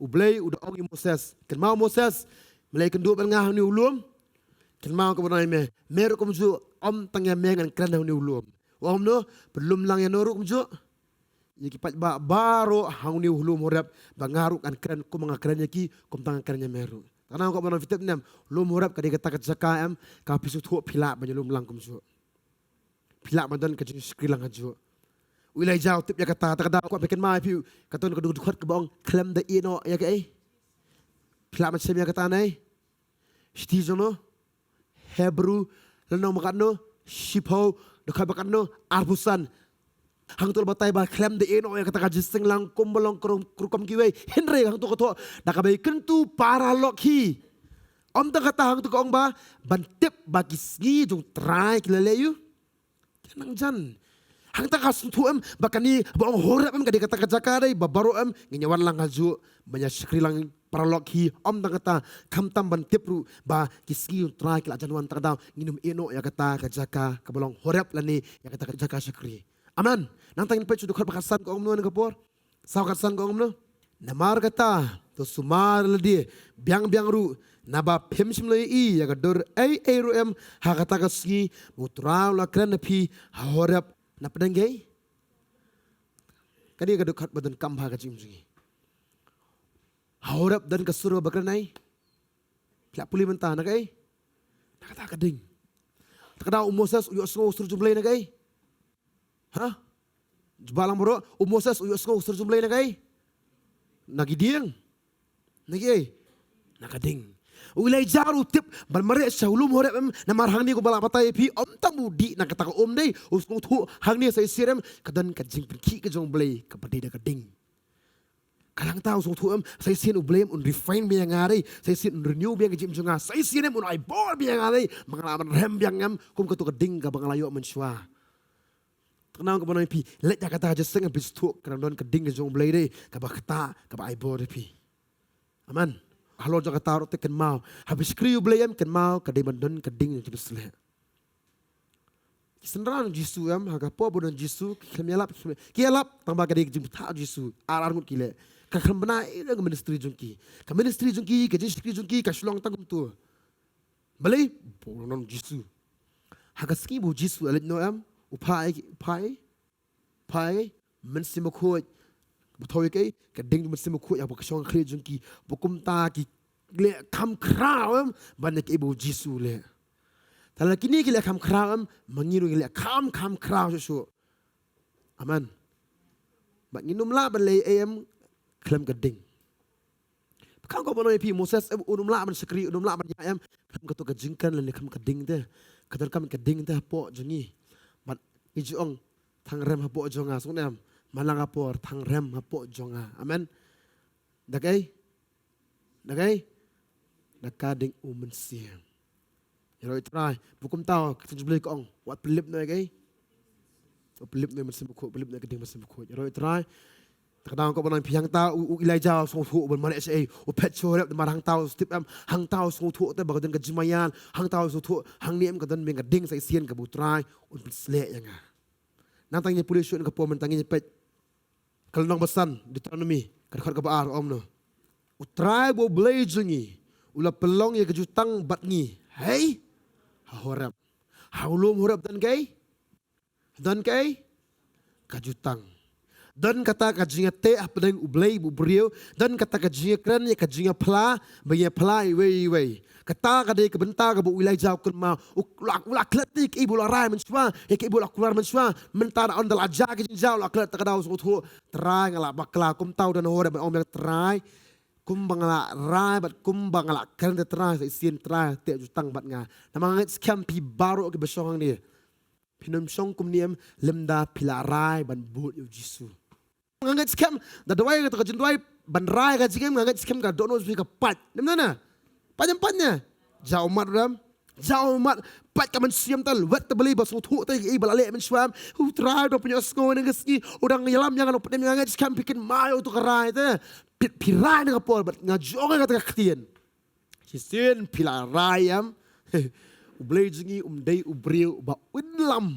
U Blei u da ong ïa u Moses, kynmaw Moses, me la ïakynduh bad nga hangne ha u lum. Kynmaw ka ban ong ïa me, me ruh kumjuh, ym tang ïa me ngan kren hangne ha u lum. U ong mno, pynlum lang ïano ruh kumjuh? Ïa ki paidbah baroh hangne ha u lum Horeb, ba nga ruh ngan kren kumba nga kren ïa ki, kumta ngan kren ïa me ruh. Tang nga kwah ban ong, phi tip ne em, lum Horeb ka dei kata ka jaka em, kaba phi sngewthuh phi lah ban ïalum lang kumjuh. Phi lah ban don ka jingshakri lang hajuh. U Elijah u tip ïa kata, ta ka daw kwah phi kynmaw ïa phi, ka don ka dkhot kaba ong khlem da ïehnoh ïa kaei. Phi lah ban shem ïa kata ne? Shithi jong no Hebru lynnong ba katno, shiphew, dkhot ba katno, arphew san. Hangto la batai ba khlem da ïehnoh ïa kata ka jingseng lang kumba long rukom kiwei. Hynrei hangto ka thoh da kaba ïakynduh paralok hi. Ym tang kata, hangto ka ong ba ban tip ba ki sngi jong u Trai ki la leh ïu, ki la nang jan. Hangta ka sngewthuh em ba kane ba ong Horeb em ka dei kata ka jaka dei ba baroh em ngin ïa wan lang hajuh ban ïa shakri lang paralok hi. Ym tang kata, khamtam ban tip ruh ba ki sngi jong u Trai ki la jan wan, ta ka daw ngin ym ïehnoh ïa kata ka jaka kaba long Horeb lane ïa kata ka jaka shakri. Amen. Nangta ngin peit shuh dkhot ba khatsan ka ong mno na ka por. Saw khatsan ka ong mno. Namar kata to sumar lade biang biang ruh, naba phim shym la ïohi ïa ka dur ei ei ruh em ha kata ka sngi ba u Trai u la kren ha phi ha Horeb. Na pdeng kaei? Kane ka dkhot ba donkam bha ha ka jingim jong ngi. Ha Horeb don ka sur ba kren ei? Phi lah pule mynta, na kaei? Na kata ka ding. Ta ka daw u Moses u ïohsngew sur jong u Blei na kaei? Ha? Jubab lang baroh, u Moses u ïohsngew sur jong u Blei na kaei? Na ki dieng. Na kaei? Na ka ding. U Elijah ruh u tip ban mareh sha u lum Horeb em, namar hangne kumba la batai ïa phi, ym tang ba u dih na kata ka um dei, u sngewthuh hangne sa shisien em ka don ka jingpynkhih ka jong u Blei kaba dei da ka ding. Ka long ta u sngewthuh em, sa shisien u Blei em un refine biang ïa nga dei, sa shisien un renew biang ïa ka jingim jong nga, sa shisien em un ai bor biang ïa nga dei, ba nga lah ban rhem biang em kum kato ka ding kaba nga la ïoh mynshuwa. Te kane ka ban ong ïa phi, leit ïa kata ka jingïaseng, phi sngewthuh ka dang don ka ding ka jong u Blei dei kaba ktah, kaba ai bor ïa phi. Amen. Halor jong kata ruh te kynmaw, haba phi shakri ïa u Blei em, kynmaw ka dei ban don ka ding jong u Blei. Ki synran jong u Jisu em, ha ka por ba don u Jisu ki khlem ïalap, ki khlem, ki ïalap tang ba ka dei ka jingbthah jong u Jisu. Ar ar ngut ki leh. Ka khlem bna ei ei ka ministry jong ki. Ka ministry jong ki, ka jingshakri jong ki ka shu long tang kumto. Balei? Ba don u Jisu. Ha ka sngi ba u Jisu u leit noh em, u phah ei, u phah ei, phah ei, Mynsiem Bakhuid. Ba thew ïa kaei? Ka ding jong u Mynsiem Bakhuid ha ka shong khlieh jong ki. Ba kumta ki leh kham khraw em ban ïa kaei ba u Jisu u leh. Te lada kine ki leh kham khraw em, ma ngi ruh ngin leh kham kham khraw shuh shuh. Amen. Bad ngin ym lah ban leh ei em khlem ka ding. Phi khang ko ba ong ïa phi Moses em un ym lah ban shakri, un ym lah ban ïaid em khlem kato ka jingkren lane khlem ka ding te. Ka donkam ka ding te hapoh jong ngi. Bad ngi ju ong tang rem hapoh jong nga, sngewthuh em? Man la ka por tang rem hapoh jong nga. Amen. Da kaei? Da kaei? Da ka ding U Mynsiem. Ïaroh ïa U Trai. Bad kumta ka ktien U Blei ka ong, wat pynlip noh ïa kaei? Wat pynlip noh ïa U Mynsiem Bakhuid, pynlip noh ïa ka ding U Mynsiem Bakhuid. Ïaroh ïa U Trai. Te ka dang ko ba ong ïa phi hangta u, u Elijah u sngewthuh ban mareh shaei, u phet sha Horeb, namar hangta u step em, hangta u sngewthuh te ba ka don ka jingmaïan, hangta u sngewthuh hangne em ka don biang ka ding sa shisien kaba U Trai un pynsleh ïa nga. Nangta ngin pule shuh na ka por mynta, ngin peit. Ka lynnong ba san, Deuteronomy, ka dkhot kaba ar, ong kumno: U Trai ba U Blei jong ngi u la pynlong ïa ka jutang bad ngi, hei, ha Horeb. Ha u lum Horeb don kaei? Don kaei? Ka jutang. Don kata ka jingïateh hapdeng U Blei bad u briew. Don kata ka jingïakren ïa ka jingïaphla, ba ïaphla iwei iwei. Kata ka dei ka bynta kaba u Elijah u kynmaw. U la, u la klet ïa kaei ba u la rai mynshuwa, ïa kaei ba u la kular mynshuwa. Mynta da ynda la jia ki jingjia u la klet, te ka daw u sngewthuh, Trai, nga la bakla. Kumta u don ha Horeb ban ong biang, Trai, kumba nga la rai bad kumba nga la kren te Trai, sa shisien Trai teh jutang bad nga. Namar nga ngeit skhem phi baroh kiba shong hangne, phin ym shong kumne em lymda phi la rai ban bud ïa u Jisu. Nga ngeit skhem da duwai, kata ka jingduwai ban rai ka jingim, nga ngeit skhem ka dohnud jong phi ka pait. Dei ne em? Pait ne em, pait ne em? Jaw mat rem. Jaw mat. Pait ka mynsiem, te lwet te Blei ba sngewthuh te ïa kaei ba la leh mynshuwa. U Trai u dang pynïohsngew ïa nga ka sngi, u dang ïalam ïa nga, u pynim ïa nga. Nga ngeit skhem phi kynmaw ïa uto ka rai te. Phi, phi rai na ka por bad nga jong ïa kata ka ktien. Shisien phi la rai em? U Blei jong ngi um dei u briew uba un lam.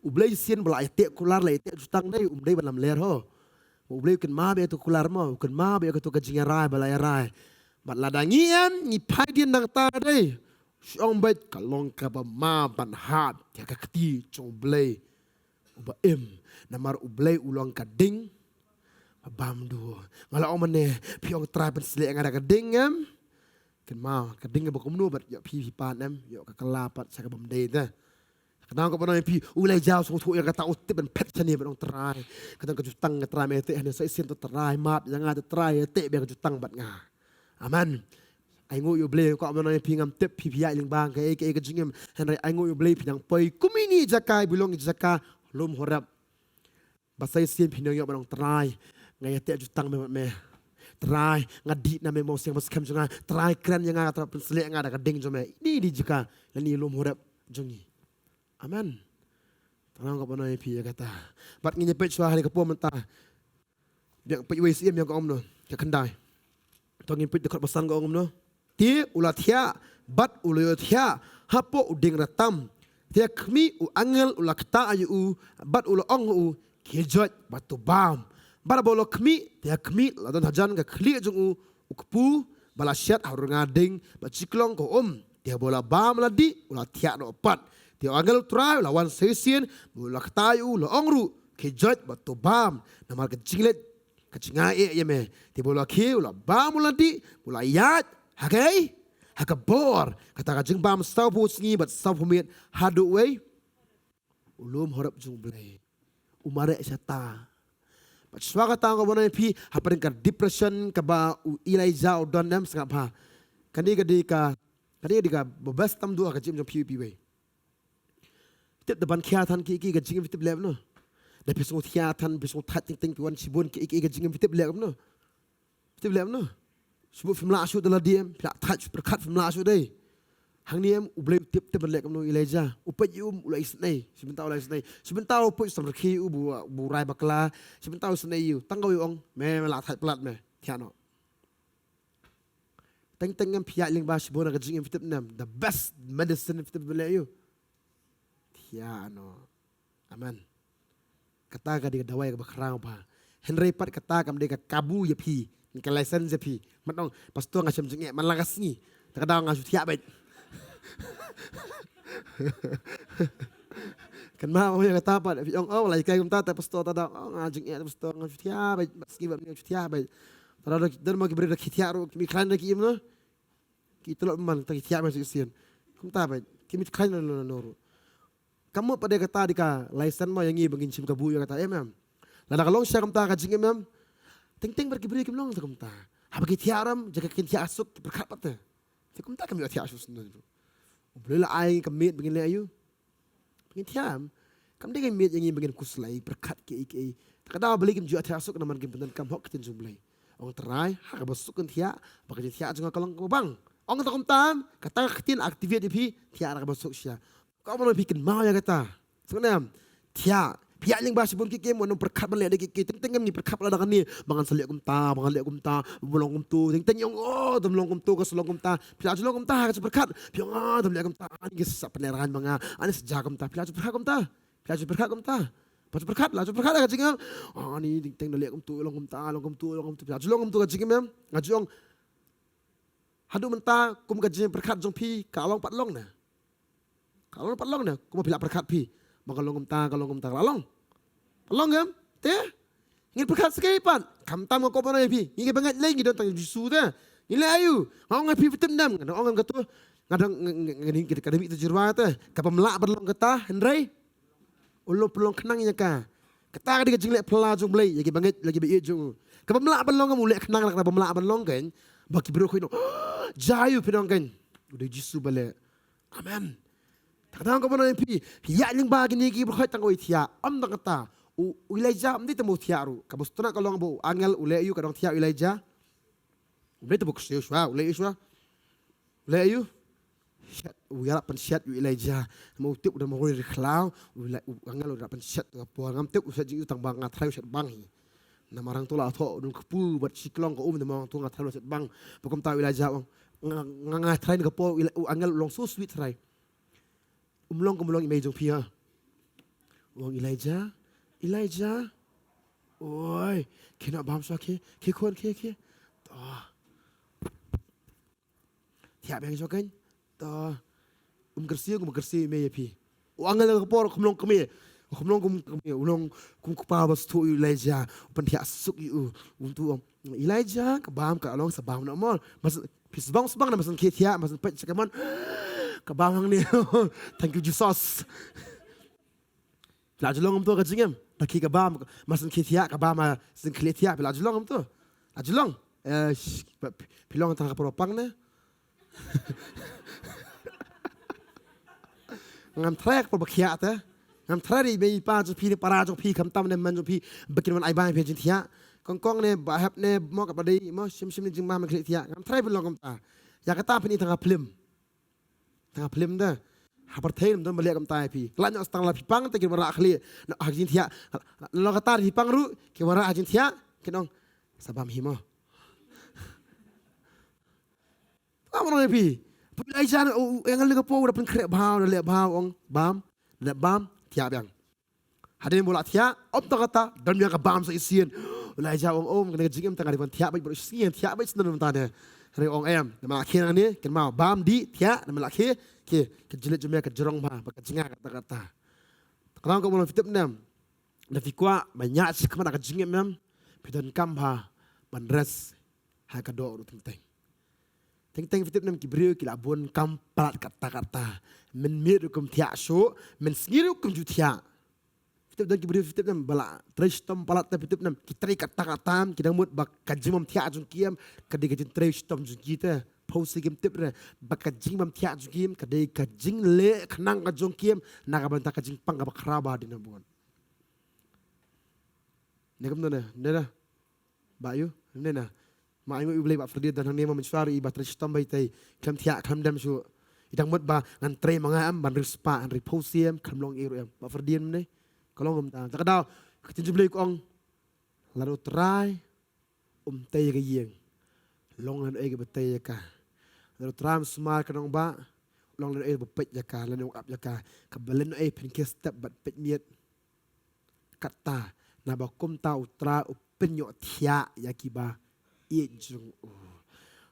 U Blei shisien ba la ïateh kular, la ïateh jutang, dei um dei ban lamler ho. U Blei u kynmaw beit ïa kato ka kular mo, u kynmaw beit ïa kato ka jingïarai ba la ïarai. Bad lada ngi em, ngi phai dien nangta, dei, shu ong beit ka long kaba ma ban hap ïa ka kti jong U Blei uba im. Namar U Blei u long ka ding ba bam duh. Nga la ong mynne, phi ong Trai pynsleh nga da ka ding em? Kynmaw, ka ding ba kumno bad ïoh phi, phi pan em, ïoh ka kylla pat sha ka bym dei te. Ka dang ka ba ong ïa phi, u Elijah u sngewthuh ïa kata, u tip ban phet shane ban ong, Trai, ka don ka jutang nga Trai, me teh hangne, sa shisien to Trai map ïa nga te Trai, teh beit ka jutang bad nga. Amen. Ainguh ïa U Blei, ka ba ong ïa phi ngam tip phi, phi ïaid lyngba kaei kaei ka jingim, hynrei ainguh ïa U Blei phi nang poi kum ine i jaka, i ba long i jaka lum Horeb. Ba sa shisien phin ïoh ban ong, Trai, nga ïateh jutang me bad me. Trai, nga dih na me mo, sngewbha skhem jong nga. Trai, kren ïa nga, Trai, pynsleh nga da ka ding jong me. Ine i jaka lane i lum Horeb jong ngi. Amen. Tang ka ba ong ïa phi ïa kata. Bad ngin ïa peit shuwa ha kane ka por mynta. Biang peit wei Syiem ïa ka ong kumno, ka khyndai. To ngin peit dkhot ba san ka ong kumno. Te u la thiah bad u la ïohthiah hapoh u dieng ratam. Te ha khmih u angel u la ktah ïa u bad u la ong ha u, khie joit bad to bam. Bad haba u la khmih, te ha khmih la don hajan ka khlieh jong u, u kpu ba la shet ha u rnga ding bad shi klong ka um. Te haba u la bam la dih, u la thiah noh pat. Te u angel u Trai u la wan sa shisien bad u la ktah ïa u, u la ong ruh, khie joit bad to bam, namar ka jingleit ka jngai eh ïa me. Te ba u la khie, u la bam, u la dih, u la ïaid ha kaei? Ha ka bor. Kata ka jingbam sawphew sngi bad sawphew miet haduh wei u lum Horeb jong U Blei. U mareh shata. Bad shuwa kata nga wan ïa phi hapdeng ka depression kaba u Elijah u don, em, sngap bha. Kane ka dei ka, kane ka dei kaba best tam duh ha ka jingim jong phi, phi wei. Tip da ban khia than kiei kiei ka jingim, tip leh noh. Da phi sngewthiah than, phi sngewthait teng teng, phi wan shibun kiei kiei ka jingim, tip leh noh. Tip leh noh. Shibun phim lah shuh da lade, em, phi lah thait shuh pyrkhat phim lah shuh dei. Hangne em U Blei u tip, tip ban leh kumno, Elijah. U peit ïa u, u la isynei. Shi bynta u la isynei. Shi bynta u peit samrkhie ïa u, bu, bu rai bakla. Shi bynta u isynei ïa u. Tang kawei u ong, me, me lah thait palat me. Thiah noh. Teng teng ngam phi ïaid lyngba shibun ha ka jingim, phi tip ne em, the best medicine phi tip ban leh ïa u, thiah noh. Amen. Kata ka dei ka dawai kaba khraw bha. Hynrei pat kata kam dei ka kabu ïa phi, ka license ïa phi. Mat ong, pastor nga shem jingeh man la ka sngi. Te ka daw nga shu thiah beit. Kynmaw ïa kata pat, phi ong, oh, la ïa kai kumta te pastor, te daw, oh, nga jingeh te pastor, nga shu thiah beit, bad sngi bad nga shu thiah beit. Tara da, da ma ki briew da ki thiah ruh, ki mih khlaiñ da ki im na. Ki tlot man, ta ki thiah man shisien. Kumta ba, ki mih khlaiñ na no no ruh. Kam mo pat de kata dei ka license mo ïa ngi ba ngin shim kabu ïa kata, em em. Lada ka long shisha kumta ka jingim em. Teng teng bad ki briew kim long sa kumta. Haba ki thiah ram, jaka kin thiah suk, ki pyrkhat pat te. Te kumta kam ïoh thiah suk suk. U Blei la ai ka miet ba ngin leh aïu. Ba ngin thiah em. Kam dei ka miet ïa ngi ba ngin khuslai, pyrkhat kiei kiei. Te ka daw ba lei kim ju thiah suk namar kim pyndonkam hok ktien jong u Blei. Ong Trai, ha kaba suk kan thiah, ba ka jingthiah jong nga ka long kaba bang. Ong kata kumta em, kata ka ktien activate ïa phi, thiah ha kaba suk shisha. Ka ong ba phi kynmaw ïa kata. Suk ne em, thiah. Phi ïa lyngba shibun ki kem, wan pyrkhat ban leh da ki kem, teng teng ngi pyrkhat lada kane, ba ngan sa leh kumta, ba ngan leh kumta, ba long kumto, teng teng ong, oh, dam long kumto, ka sa long kumta. Phi la ju long kumta, ka sa pyrkhat. Phi ong, ah, dam leh kumta, ani ki sa pynlehrain ba nga, ani sa jia kumta. Phi la ju pyrkhat kumta. Phi la ju pyrkhat kumta. Phi la ju pyrkhat, la ju pyrkhat ka jingim. Ah, ani teng teng da leh kumto, long kumta, long kumto, long kumto. Phi la ju long kumto ka jingim em. Nga ju ong. Haduh mynta kum ka jingpyrkhat jong phi ka long pat long ne. Ka long pat long ne. Kum phi la pyrkhat phi. Ba ka long kumta, ka long kumta, ka la long. Pat long em? Te? Ngin pyrkhat sa kaei pat. Khamtam nga kwah ban ong ïa phi. Ngi kiba ngeit lei ngi don tang Jisu te. Ngi leh aïu. Nga ong ïa phi, phi tip ne em. Nga ong ïa kato. Nga dang, nga, nga, nga, nga, ka dei bit tu jyrwa te. Kaba mlah ban long kata, hynrei u long pynlong khnang ïa ka. Kata ka dei ka jingleh phylla jong u Blei, ïa kiba ngeit, ïa kiba ïeit jong u. Kaba mlah ban long em, u leh khnang, kaba mlah ban long kein. Ba ki briew khoit noh. Jia aïu phi ong kein. U dei Jisu ba leh. Amen. Te kata nga kwah ban ong ïa phi, phi ïa lyngba kine ki briew khoit tang u thiah. Ym tang kata. U, u Elijah ym dei tang ba u thiah ruh. Kaba sngewtynnat ka long ba u angel u leh aïu, ka dang thiah u Elijah. U leh te ba u ksew shuwa, u leh aïu shuwa. U leh aïu. Shet, u ïarap pynshet ïa u Elijah. Namar u tip u dang marwei ri khlaw, u Eli-, u angel u ïarap pynshet ka por. Ngam tip u shet jingïoh tang ba nga tharai u shet bang hi. Namar hangto la thoh u don kpu bad shi klong ka um, namar hangto nga tharai u shet bang. Ba kumta u Elijah u ong, nga, nga, nga tharai ka por u Eli-, u angel u long so sweet tharai. Um long kum u long i mei jong phi ha. U ong Elijah, Elijah. Oi, khie noh bam shuwa khie, khie khun khie khie. To. Thiah biang shuwa kein. To. Um kyrsiew, um kyrsiew i mei ïa phi. U angel ka por kham long kmie. Kham long kum kmie, u long kum kpa ba sngewthuh ïa u Elijah. U pynthiah suk ïa u. Um tu ong Elijah, ka bam ka long sa bam noh mo. Mas phi sbang sbang na, mas khie thiah, mas peit sa ka mon. Ka bam hangne. Thank you Jesus. Phi la ju long kumto ka jingim. Da khie ka bam, mas khie thiah, ka bam mas khie thiah, phi la ju long kumto. La ju long. Eh, sh-, phi, phi long tang ka por pang ne. Ngam tharai ka por ba khiah te. Ngam tharai ri mei pa jong phi ne para jong phi khamtam ne man jong phi ba kin wan ai ba phi jingthiah. Kong kong ne ba hep ne mo ka ba dei mo shim shim ne jingma man khlieh thiah. Ngam tharai phi long kumta. Ïa kata phin i tang ka phlim. Tang ka phlim da. Ha pyrthei ym don ba leh kumta ïa phi. Khlaiñ noh tang la phi pang te kin wanrah khlieh. Na ha jingthiah. Long kata phi pang ruh kin wanrah ha jingthiah. Kin ong sa bam hi mo. Ka mon ïa phi. Phi Elijah u, u, angel ka por da pynkhreh bha, da leh bha ong bam, da leh bam, thiah biang. Hadien ba u la thiah, ym tang kata, don biang ka bam sa shisien. Elijah u ong, um, kane ka jingim tang ka dei ban thiah beit, bad u shisien thiah beit shisien mynta ne. Hynrei u ong em, namar la khie nangne, kynmaw bam dih, thiah, namar la khie, khie, ka jingïeit jong me ka jrong bha, bad ka jngai kata kata. Kata ka mut phi tip ne em, lada phi kwah ban ïaid shakhmat ka jingim em, phi donkam bha ban rest ha ka doh ruh teng teng. Teng teng phi tip ne em ki briew ki la bun kam palat katta katta. Mynmiet ruh kim thiah shuh, mynsngi ruh kim ju thiah. Phi tip don ki briew phi tip ne em ba la trei shitom palat te phi tip ne em ki trei katta katta ki dang mut ba ka jingbym thiah jong ki em ka dei ka jingtrei shitom jong ki te. Phi sngewthuh kim tip re ba ka jingbym thiah jong ki em ka dei ka jingleh khnang ka jong ki em na ka bynta ka jingpang kaba khraw ba dei na bun. Ne kumno ne, ne na. Ba ïoh, ne na. Ma ïoh U Blei ba Freddy don hangne ma mynshuwa i ba trei shitom ba itei. Khlem thiah, khlem dem shuh. I dang mut ba ngan trei ma nga em, ban riewspah, ngan riewphew sien, khlem long ei ruh em. Ba Freddy ne. Ka long kumta. Te ka daw, ka ktien jong U Blei ka ong. Lada U Trai um tei ïa ka ïing. Long lano ei kaba tei ïa ka. Lada U Trai um sumar ka nongbah. Long lano ei ba peit ïa ka, lano ei ba ap ïa ka. Kaba lano ei phin khie step bad peit miet. Kata, naba kumta U Trai u pynïohthiah ïa kiba ïeit jong u.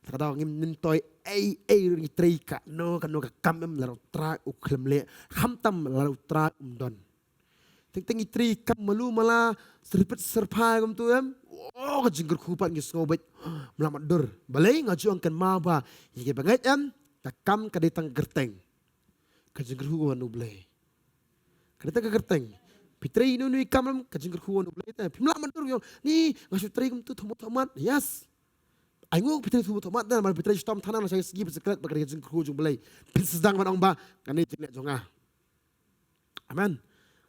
Te ka daw ngim myntoi ei ei ruh ngi trei kano kano ka kam em lada U Trai u khlem leh. Khamtam lada U Trai um don. Teng teng ngi trei kam malu mala syrpit syrphai kumtu em. Oh, ka jingkyrkhu pat ngi sngew beit. Mla mat dur. Balei nga ju ong kynmaw ba ïa kiba ngeit em, ka kam ka dei tang kyrteng. Ka jingkyrkhu ka wan U Blei. Ka dei tang ka kyrteng. Phi trei ïa uno uno i kam em, ka jingkyrkhu ka wan U Blei te. Phim lah ban dur ïa ni, nga shu trei kumtu, thmu thmat. Yes. Ai nguh phi trei thmu thmat, namar phi trei shitom thanan, sa ïa sngi phi sa klet ba ka dei ka jingkyrkhu jong U Blei. Phin sdang ban ong ba kane jingleh jong nga. Amen.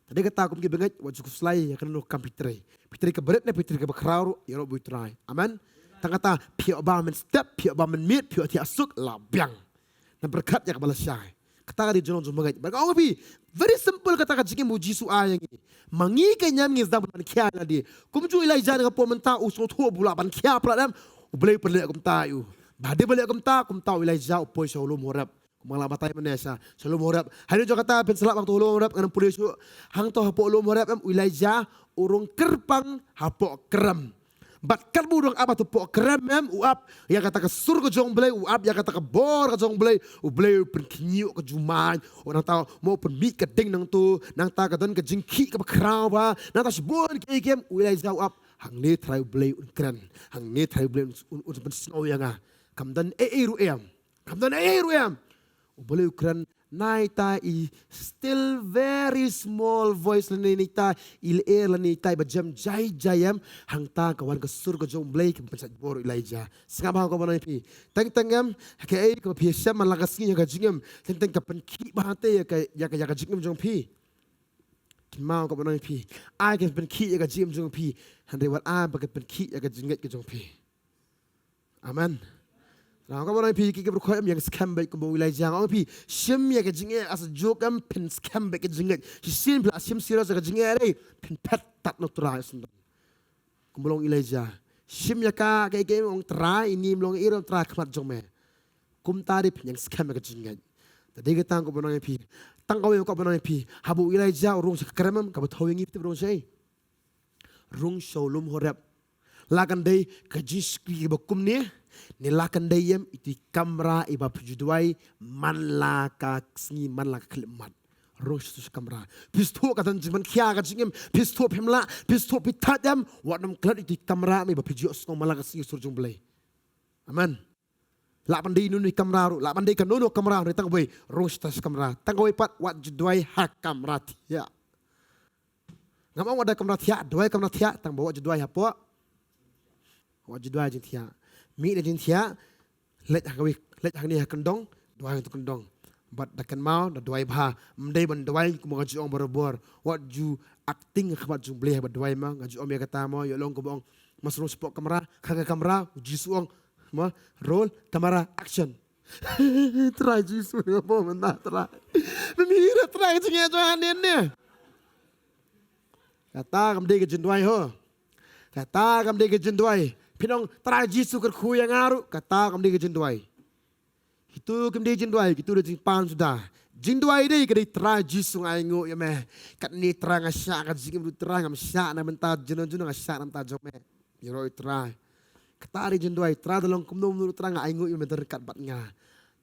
Te dei kata kum kiba ngeit, wat ju khuslai ïa kano kano ka kam phi trei. Phi trei kaba rit ne phi trei kaba khraw ruh, ïaroh bad U Trai. Amen. Tang kata, phi ïoh ba mynstep, phi ïoh ba mynmiet, phi ïoh thiah suk, la biang. Nang pyrkhat ïa kaba lashai. Kata ka dei ka jinglong jong u bangeit. Bad nga ong ïa phi, very simple kata ka jingim u Jisu ai ïa ngi. Ma ngi ka niam ngi sdang ban khia ïa lade. Kumjuh u Elijah na ka por mynta u sngewthuh ba u lah ban khia palat em. U Blei u pynleh kumta ïa u. Ba dei ba leh kumta, kumta u Elijah u poi sha u lum Horeb. Kumba nga la batai mynne sha, sha lum Horeb. Hangne jong kata phin sa lah ba hangto ha lum Horeb ngan ym pule shuh. Hangto hapoh lum Horeb em u Elijah u rung kyrpang hapoh krem. Bad katba u dang ap hapoh krem em, u ap ïa kata ka sur ka jong U Blei, u ap ïa kata ka bor ka jong U Blei, U Blei u pynkhynñiuh ka jumai, u nangta mo u pynmih ka ding nangto, nangta ka don ka jingkhih kaba khraw bha, nangta shibun kiei kiei em, u Elijah u ap, hangne Trai U Blei un kren, hangne Trai U Blei un, un, un pynsngew ïa nga. Kam don ei ei ruh em, kam don ei ei ruh em. U Blei u kren, nangta i still very small voice lane nangta i lyer lane nangta i ba jem jai jai em, hangta ka wan ka sur ka jong U Blei ka pynsait bor u Elijah. Sngap bha kaba nga ong ïa phi. Teng teng em, ha kaei kaba phi ïashem man la ka sngi ha ka jingim, teng teng ka pynkhih bha te ïa ka, ïa ka, ïa ka jingim jong phi. Kynmaw kaba nga ong ïa phi. Ai ka pynkhih ïa ka jingim jong phi. Hynrei wat ai ba ka pynkhih ïa ka jingngeit ka jong phi. Amen. Nga ong kaba nga ong ïa phi, ki ki brukoi em, ïeng skhem beit kumba u Elijah. Nga ong ïa phi, shim ïa ka jingeh, as a joke em, phin skhem beit ka jingeh. Shisien phi la shim serious ïa ka jingeh, dei phin phet tad na u Trai syndon. Kumba long u Elijah. Shim ïa ka, ka, ka, ong Trai, ine im long ei ruh Trai ha khmat jong me. Kumta dei phin ïeng skhem ïa ka jingeh. Te dei kata kaba nga ong ïa phi. Tang kawei kaba nga ong ïa phi. Haba u Elijah u rung sha ka krem em, kaba thaw ïa ngi phi tip u rung shaei. Rung sha u lum Horeb. La kan dei ka jingshakri kaba kumne, ne la kan dei em ito i kamra iba phi ju duwai man la ka sngi man la ka khyllipmat. Rung sha uto u kamra. Phi sngewthuh ka don jingpynkhia ka jingim, phi sngewthuh phim lah, phi sngewthuh phi thait em, wat nym klet ito i kamra em iba phi ju ïohsngew man la ka sngi sur jong U Blei. Amen. Lah ban dei ino ino i kamra ruh, lah ban dei kano kano kamra ruh, tang kawei, rung sha uto u kamra. Tang kawei pat, wat ju duwai ha kamra thiah. Ngam ong wat duwai kamra thiah, duwai kamra thiah, tang ba wat ju duwai hapoh. Wat ju duwai jingthiah. Mih na jingthiah, leit ha kawei, leit hangne ha kyndong, duwai hangto kyndong. Bad da kynmaw, da duwai bha, ym dei ban duwai kumba nga ju ong barabor. Wat ju acting ha khmat jong U Blei haba duwai ma, nga ju ong ïa kata ma, ïoh long kumba ong, ma shu rung shapoh kamra, khang ka kamra, u Jisu ong, ma, roll, camera, action. Trai Jisu, nga bor mynta Trai. Mynta Trai ka jingeh jong nga ne ne. Kata kam dei ka jingduwai ho. Kata kam dei ka jingduwai. Phin ong Trai Jisu kyrkhu ïa nga ruh. Kata kam dei ka jingduwai. Kito kim dei jingduwai, kito dei jingpan suda. Jingduwai dei ka dei Trai Jisu nga ainguh ïa me. Katne Trai nga shah ka jingim ruh Trai ngam shah na bynta junom junom nga shah na bynta jong me. Ïaroh ïa Trai. Kata dei jingduwai, Trai da long kumno kumno Trai nga ainguh ïa me da ryngkat bad nga.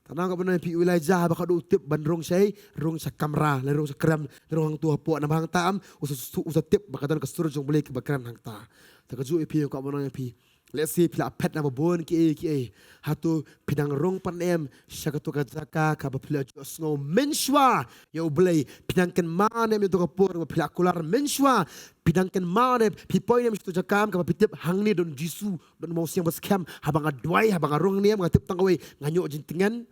Tang kaba nga ong ïa phi u Elijah haba ka dei u tip ban rung shaei, rung sha kamra, lane rung sha krem, lane rung hangto hapoh namar hangta em, u sa, u sa tip ba ka don ka sur jong U Blei kaba kren hangta. Te kajuh ïa phi kaba nga ong ïa phi. Lehse phi la phet na ba bun kiei kiei. Hato phi dang rung pat ne em sha kato ka jaka kaba phi la ju ïohsngew mynshuwa ïa U Blei. Phi dang kynmaw ne em ïa kato ka por ba phi la kular mynshuwa. Phi dang kynmaw ne em, phi poi ne em sha kato ka jaka em kaba phi tip hangne don Jisu, don u Mawsiang ba skhem, haba nga duwai, haba nga rung ne em, nga tip tang kawei, ngan ïoh jingtngen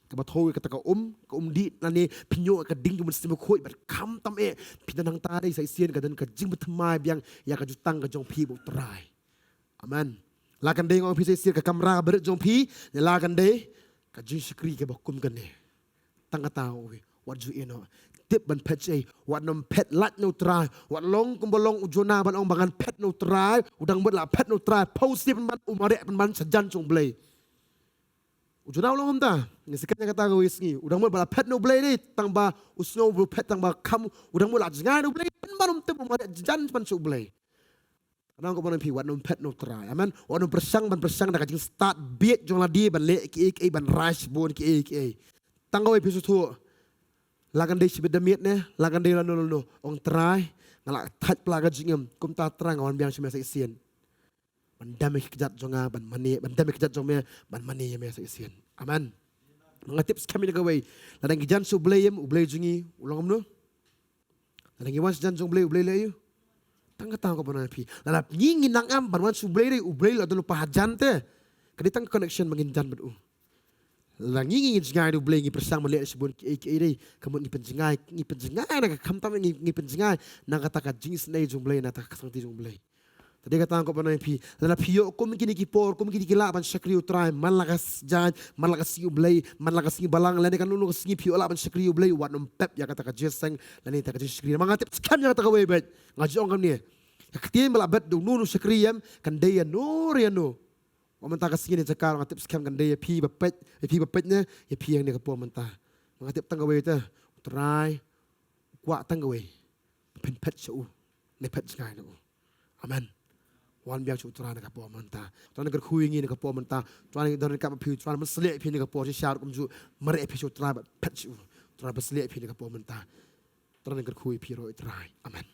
kaba thew ïa kata ka um, ka um dih, lane phin ïoh ka ding jong U Mynsiem Bakhuid, bad khamtam eh, phi don hangta dei sa shisien ka don ka jingbthymmai biang ïa ka jutang ka jong phi bad U Trai. Amen. La kan dei nga ong ïa phi sa shisien ka kamra ba rit jong phi, ne la kan dei ka jingshakri kaba kum kane. Tang kata, wat ju ïehnoh. Tip ban phet shaei, wat nym phet lait na U Trai, wat long kumba long u Jonah ban ong ba ngan phet na U Trai, u dang mut la phet na U Trai, phew sien pynban, u mareh pynban sha jan jong U Blei. U Jonah u long kumta, ngi sa kren ïa kata kawei sngi, u dang mut ba la phet na U Blei dei, tang ba u sngew ba u phet tang ba kham, u dang mut la jngai na U Blei, pynban um tip u mareh jan pynban sha U Blei. Kane kaba nga ong ïa phi, wat nym phet na U Trai. Amen. Wat nym pyrshang ban pyrshang da ka jingstad bieit jong lade ban leh kiei kiei, ban rai shibun kiei kiei. Tang kawei phi sngewthuh. La kan dei shibit da miet ne, la kan dei lano lano. Ong Trai, nga la thait palat ka jingim. Kumta Trai nga wan biang sha me sa shisien. ban dem ïa ki kjat jong nga ban mane, ban dem ïa ki kjat jong me ban mane ïa me sa shisien. Amen. Ma nga tip skhem ïa kawei, lada ngi jan sha U Blei em, U Blei jong ngi u long kumno? Lada ngi wan sha jan jong U Blei, U Blei leh aïu? Tang kata nga kwah ban ong ïa phi. Lada ngi ngi nang em ban wan sha U Blei, U Blei la don lypa hajan te. Ka dei tang ka connection ba ngin jan bad u. Lada ngi ngi jngai da U Blei, ngi pyrshang ban leh shibun kiei kiei, ka mut ngi pynjngai, ngi pynjngai na ka, khamtam ngi, ngi pynjngai na kata ka jingisynei jong U Blei, na kata ka kyrteng jong U Blei. Te dei kata nga kwah ban ong ïa phi, lada phi ïoh kum kine ki por, kum kine ki lah ban shakri U Trai, man la ka s-, jan, man la ka sngi U Blei, man la ka sngi Balang, lane kano kano ka sngi phi ïoh lah ban shakri U Blei, wat nym pep ïa kata ka jingïaseng lane kata ka jingshakri. Ma nga tip skhem ïa kata kawei beit. Nga ju ong kumne, ka ktien ba la bet da uno uno u shakri em, kan dei ïano re ïano. Wat mynta ka sngi ne jaka, nga tip skhem kan dei ïa phi ba peit, ïa phi ba peit ne ïa phi hangne ka por mynta. Ma nga tip tang kawei te, U Trai u kwah tang kawei, phin peit sha u, ne peit jngai na u. Amen. Wan biang sha U Trai na ka por mynta. U Trai un kyrkhu ïa ngi na ka por mynta. U Trai un don ryngkat bad phi, U Trai un pynshlur ïa phi na ka por shisha, kumjuh mareh ïa phi sha U Trai bad peit sha u. U Trai un pynshlur ïa phi na ka por mynta. U Trai un kyrkhu ïa phi ruh, U Trai. Amen.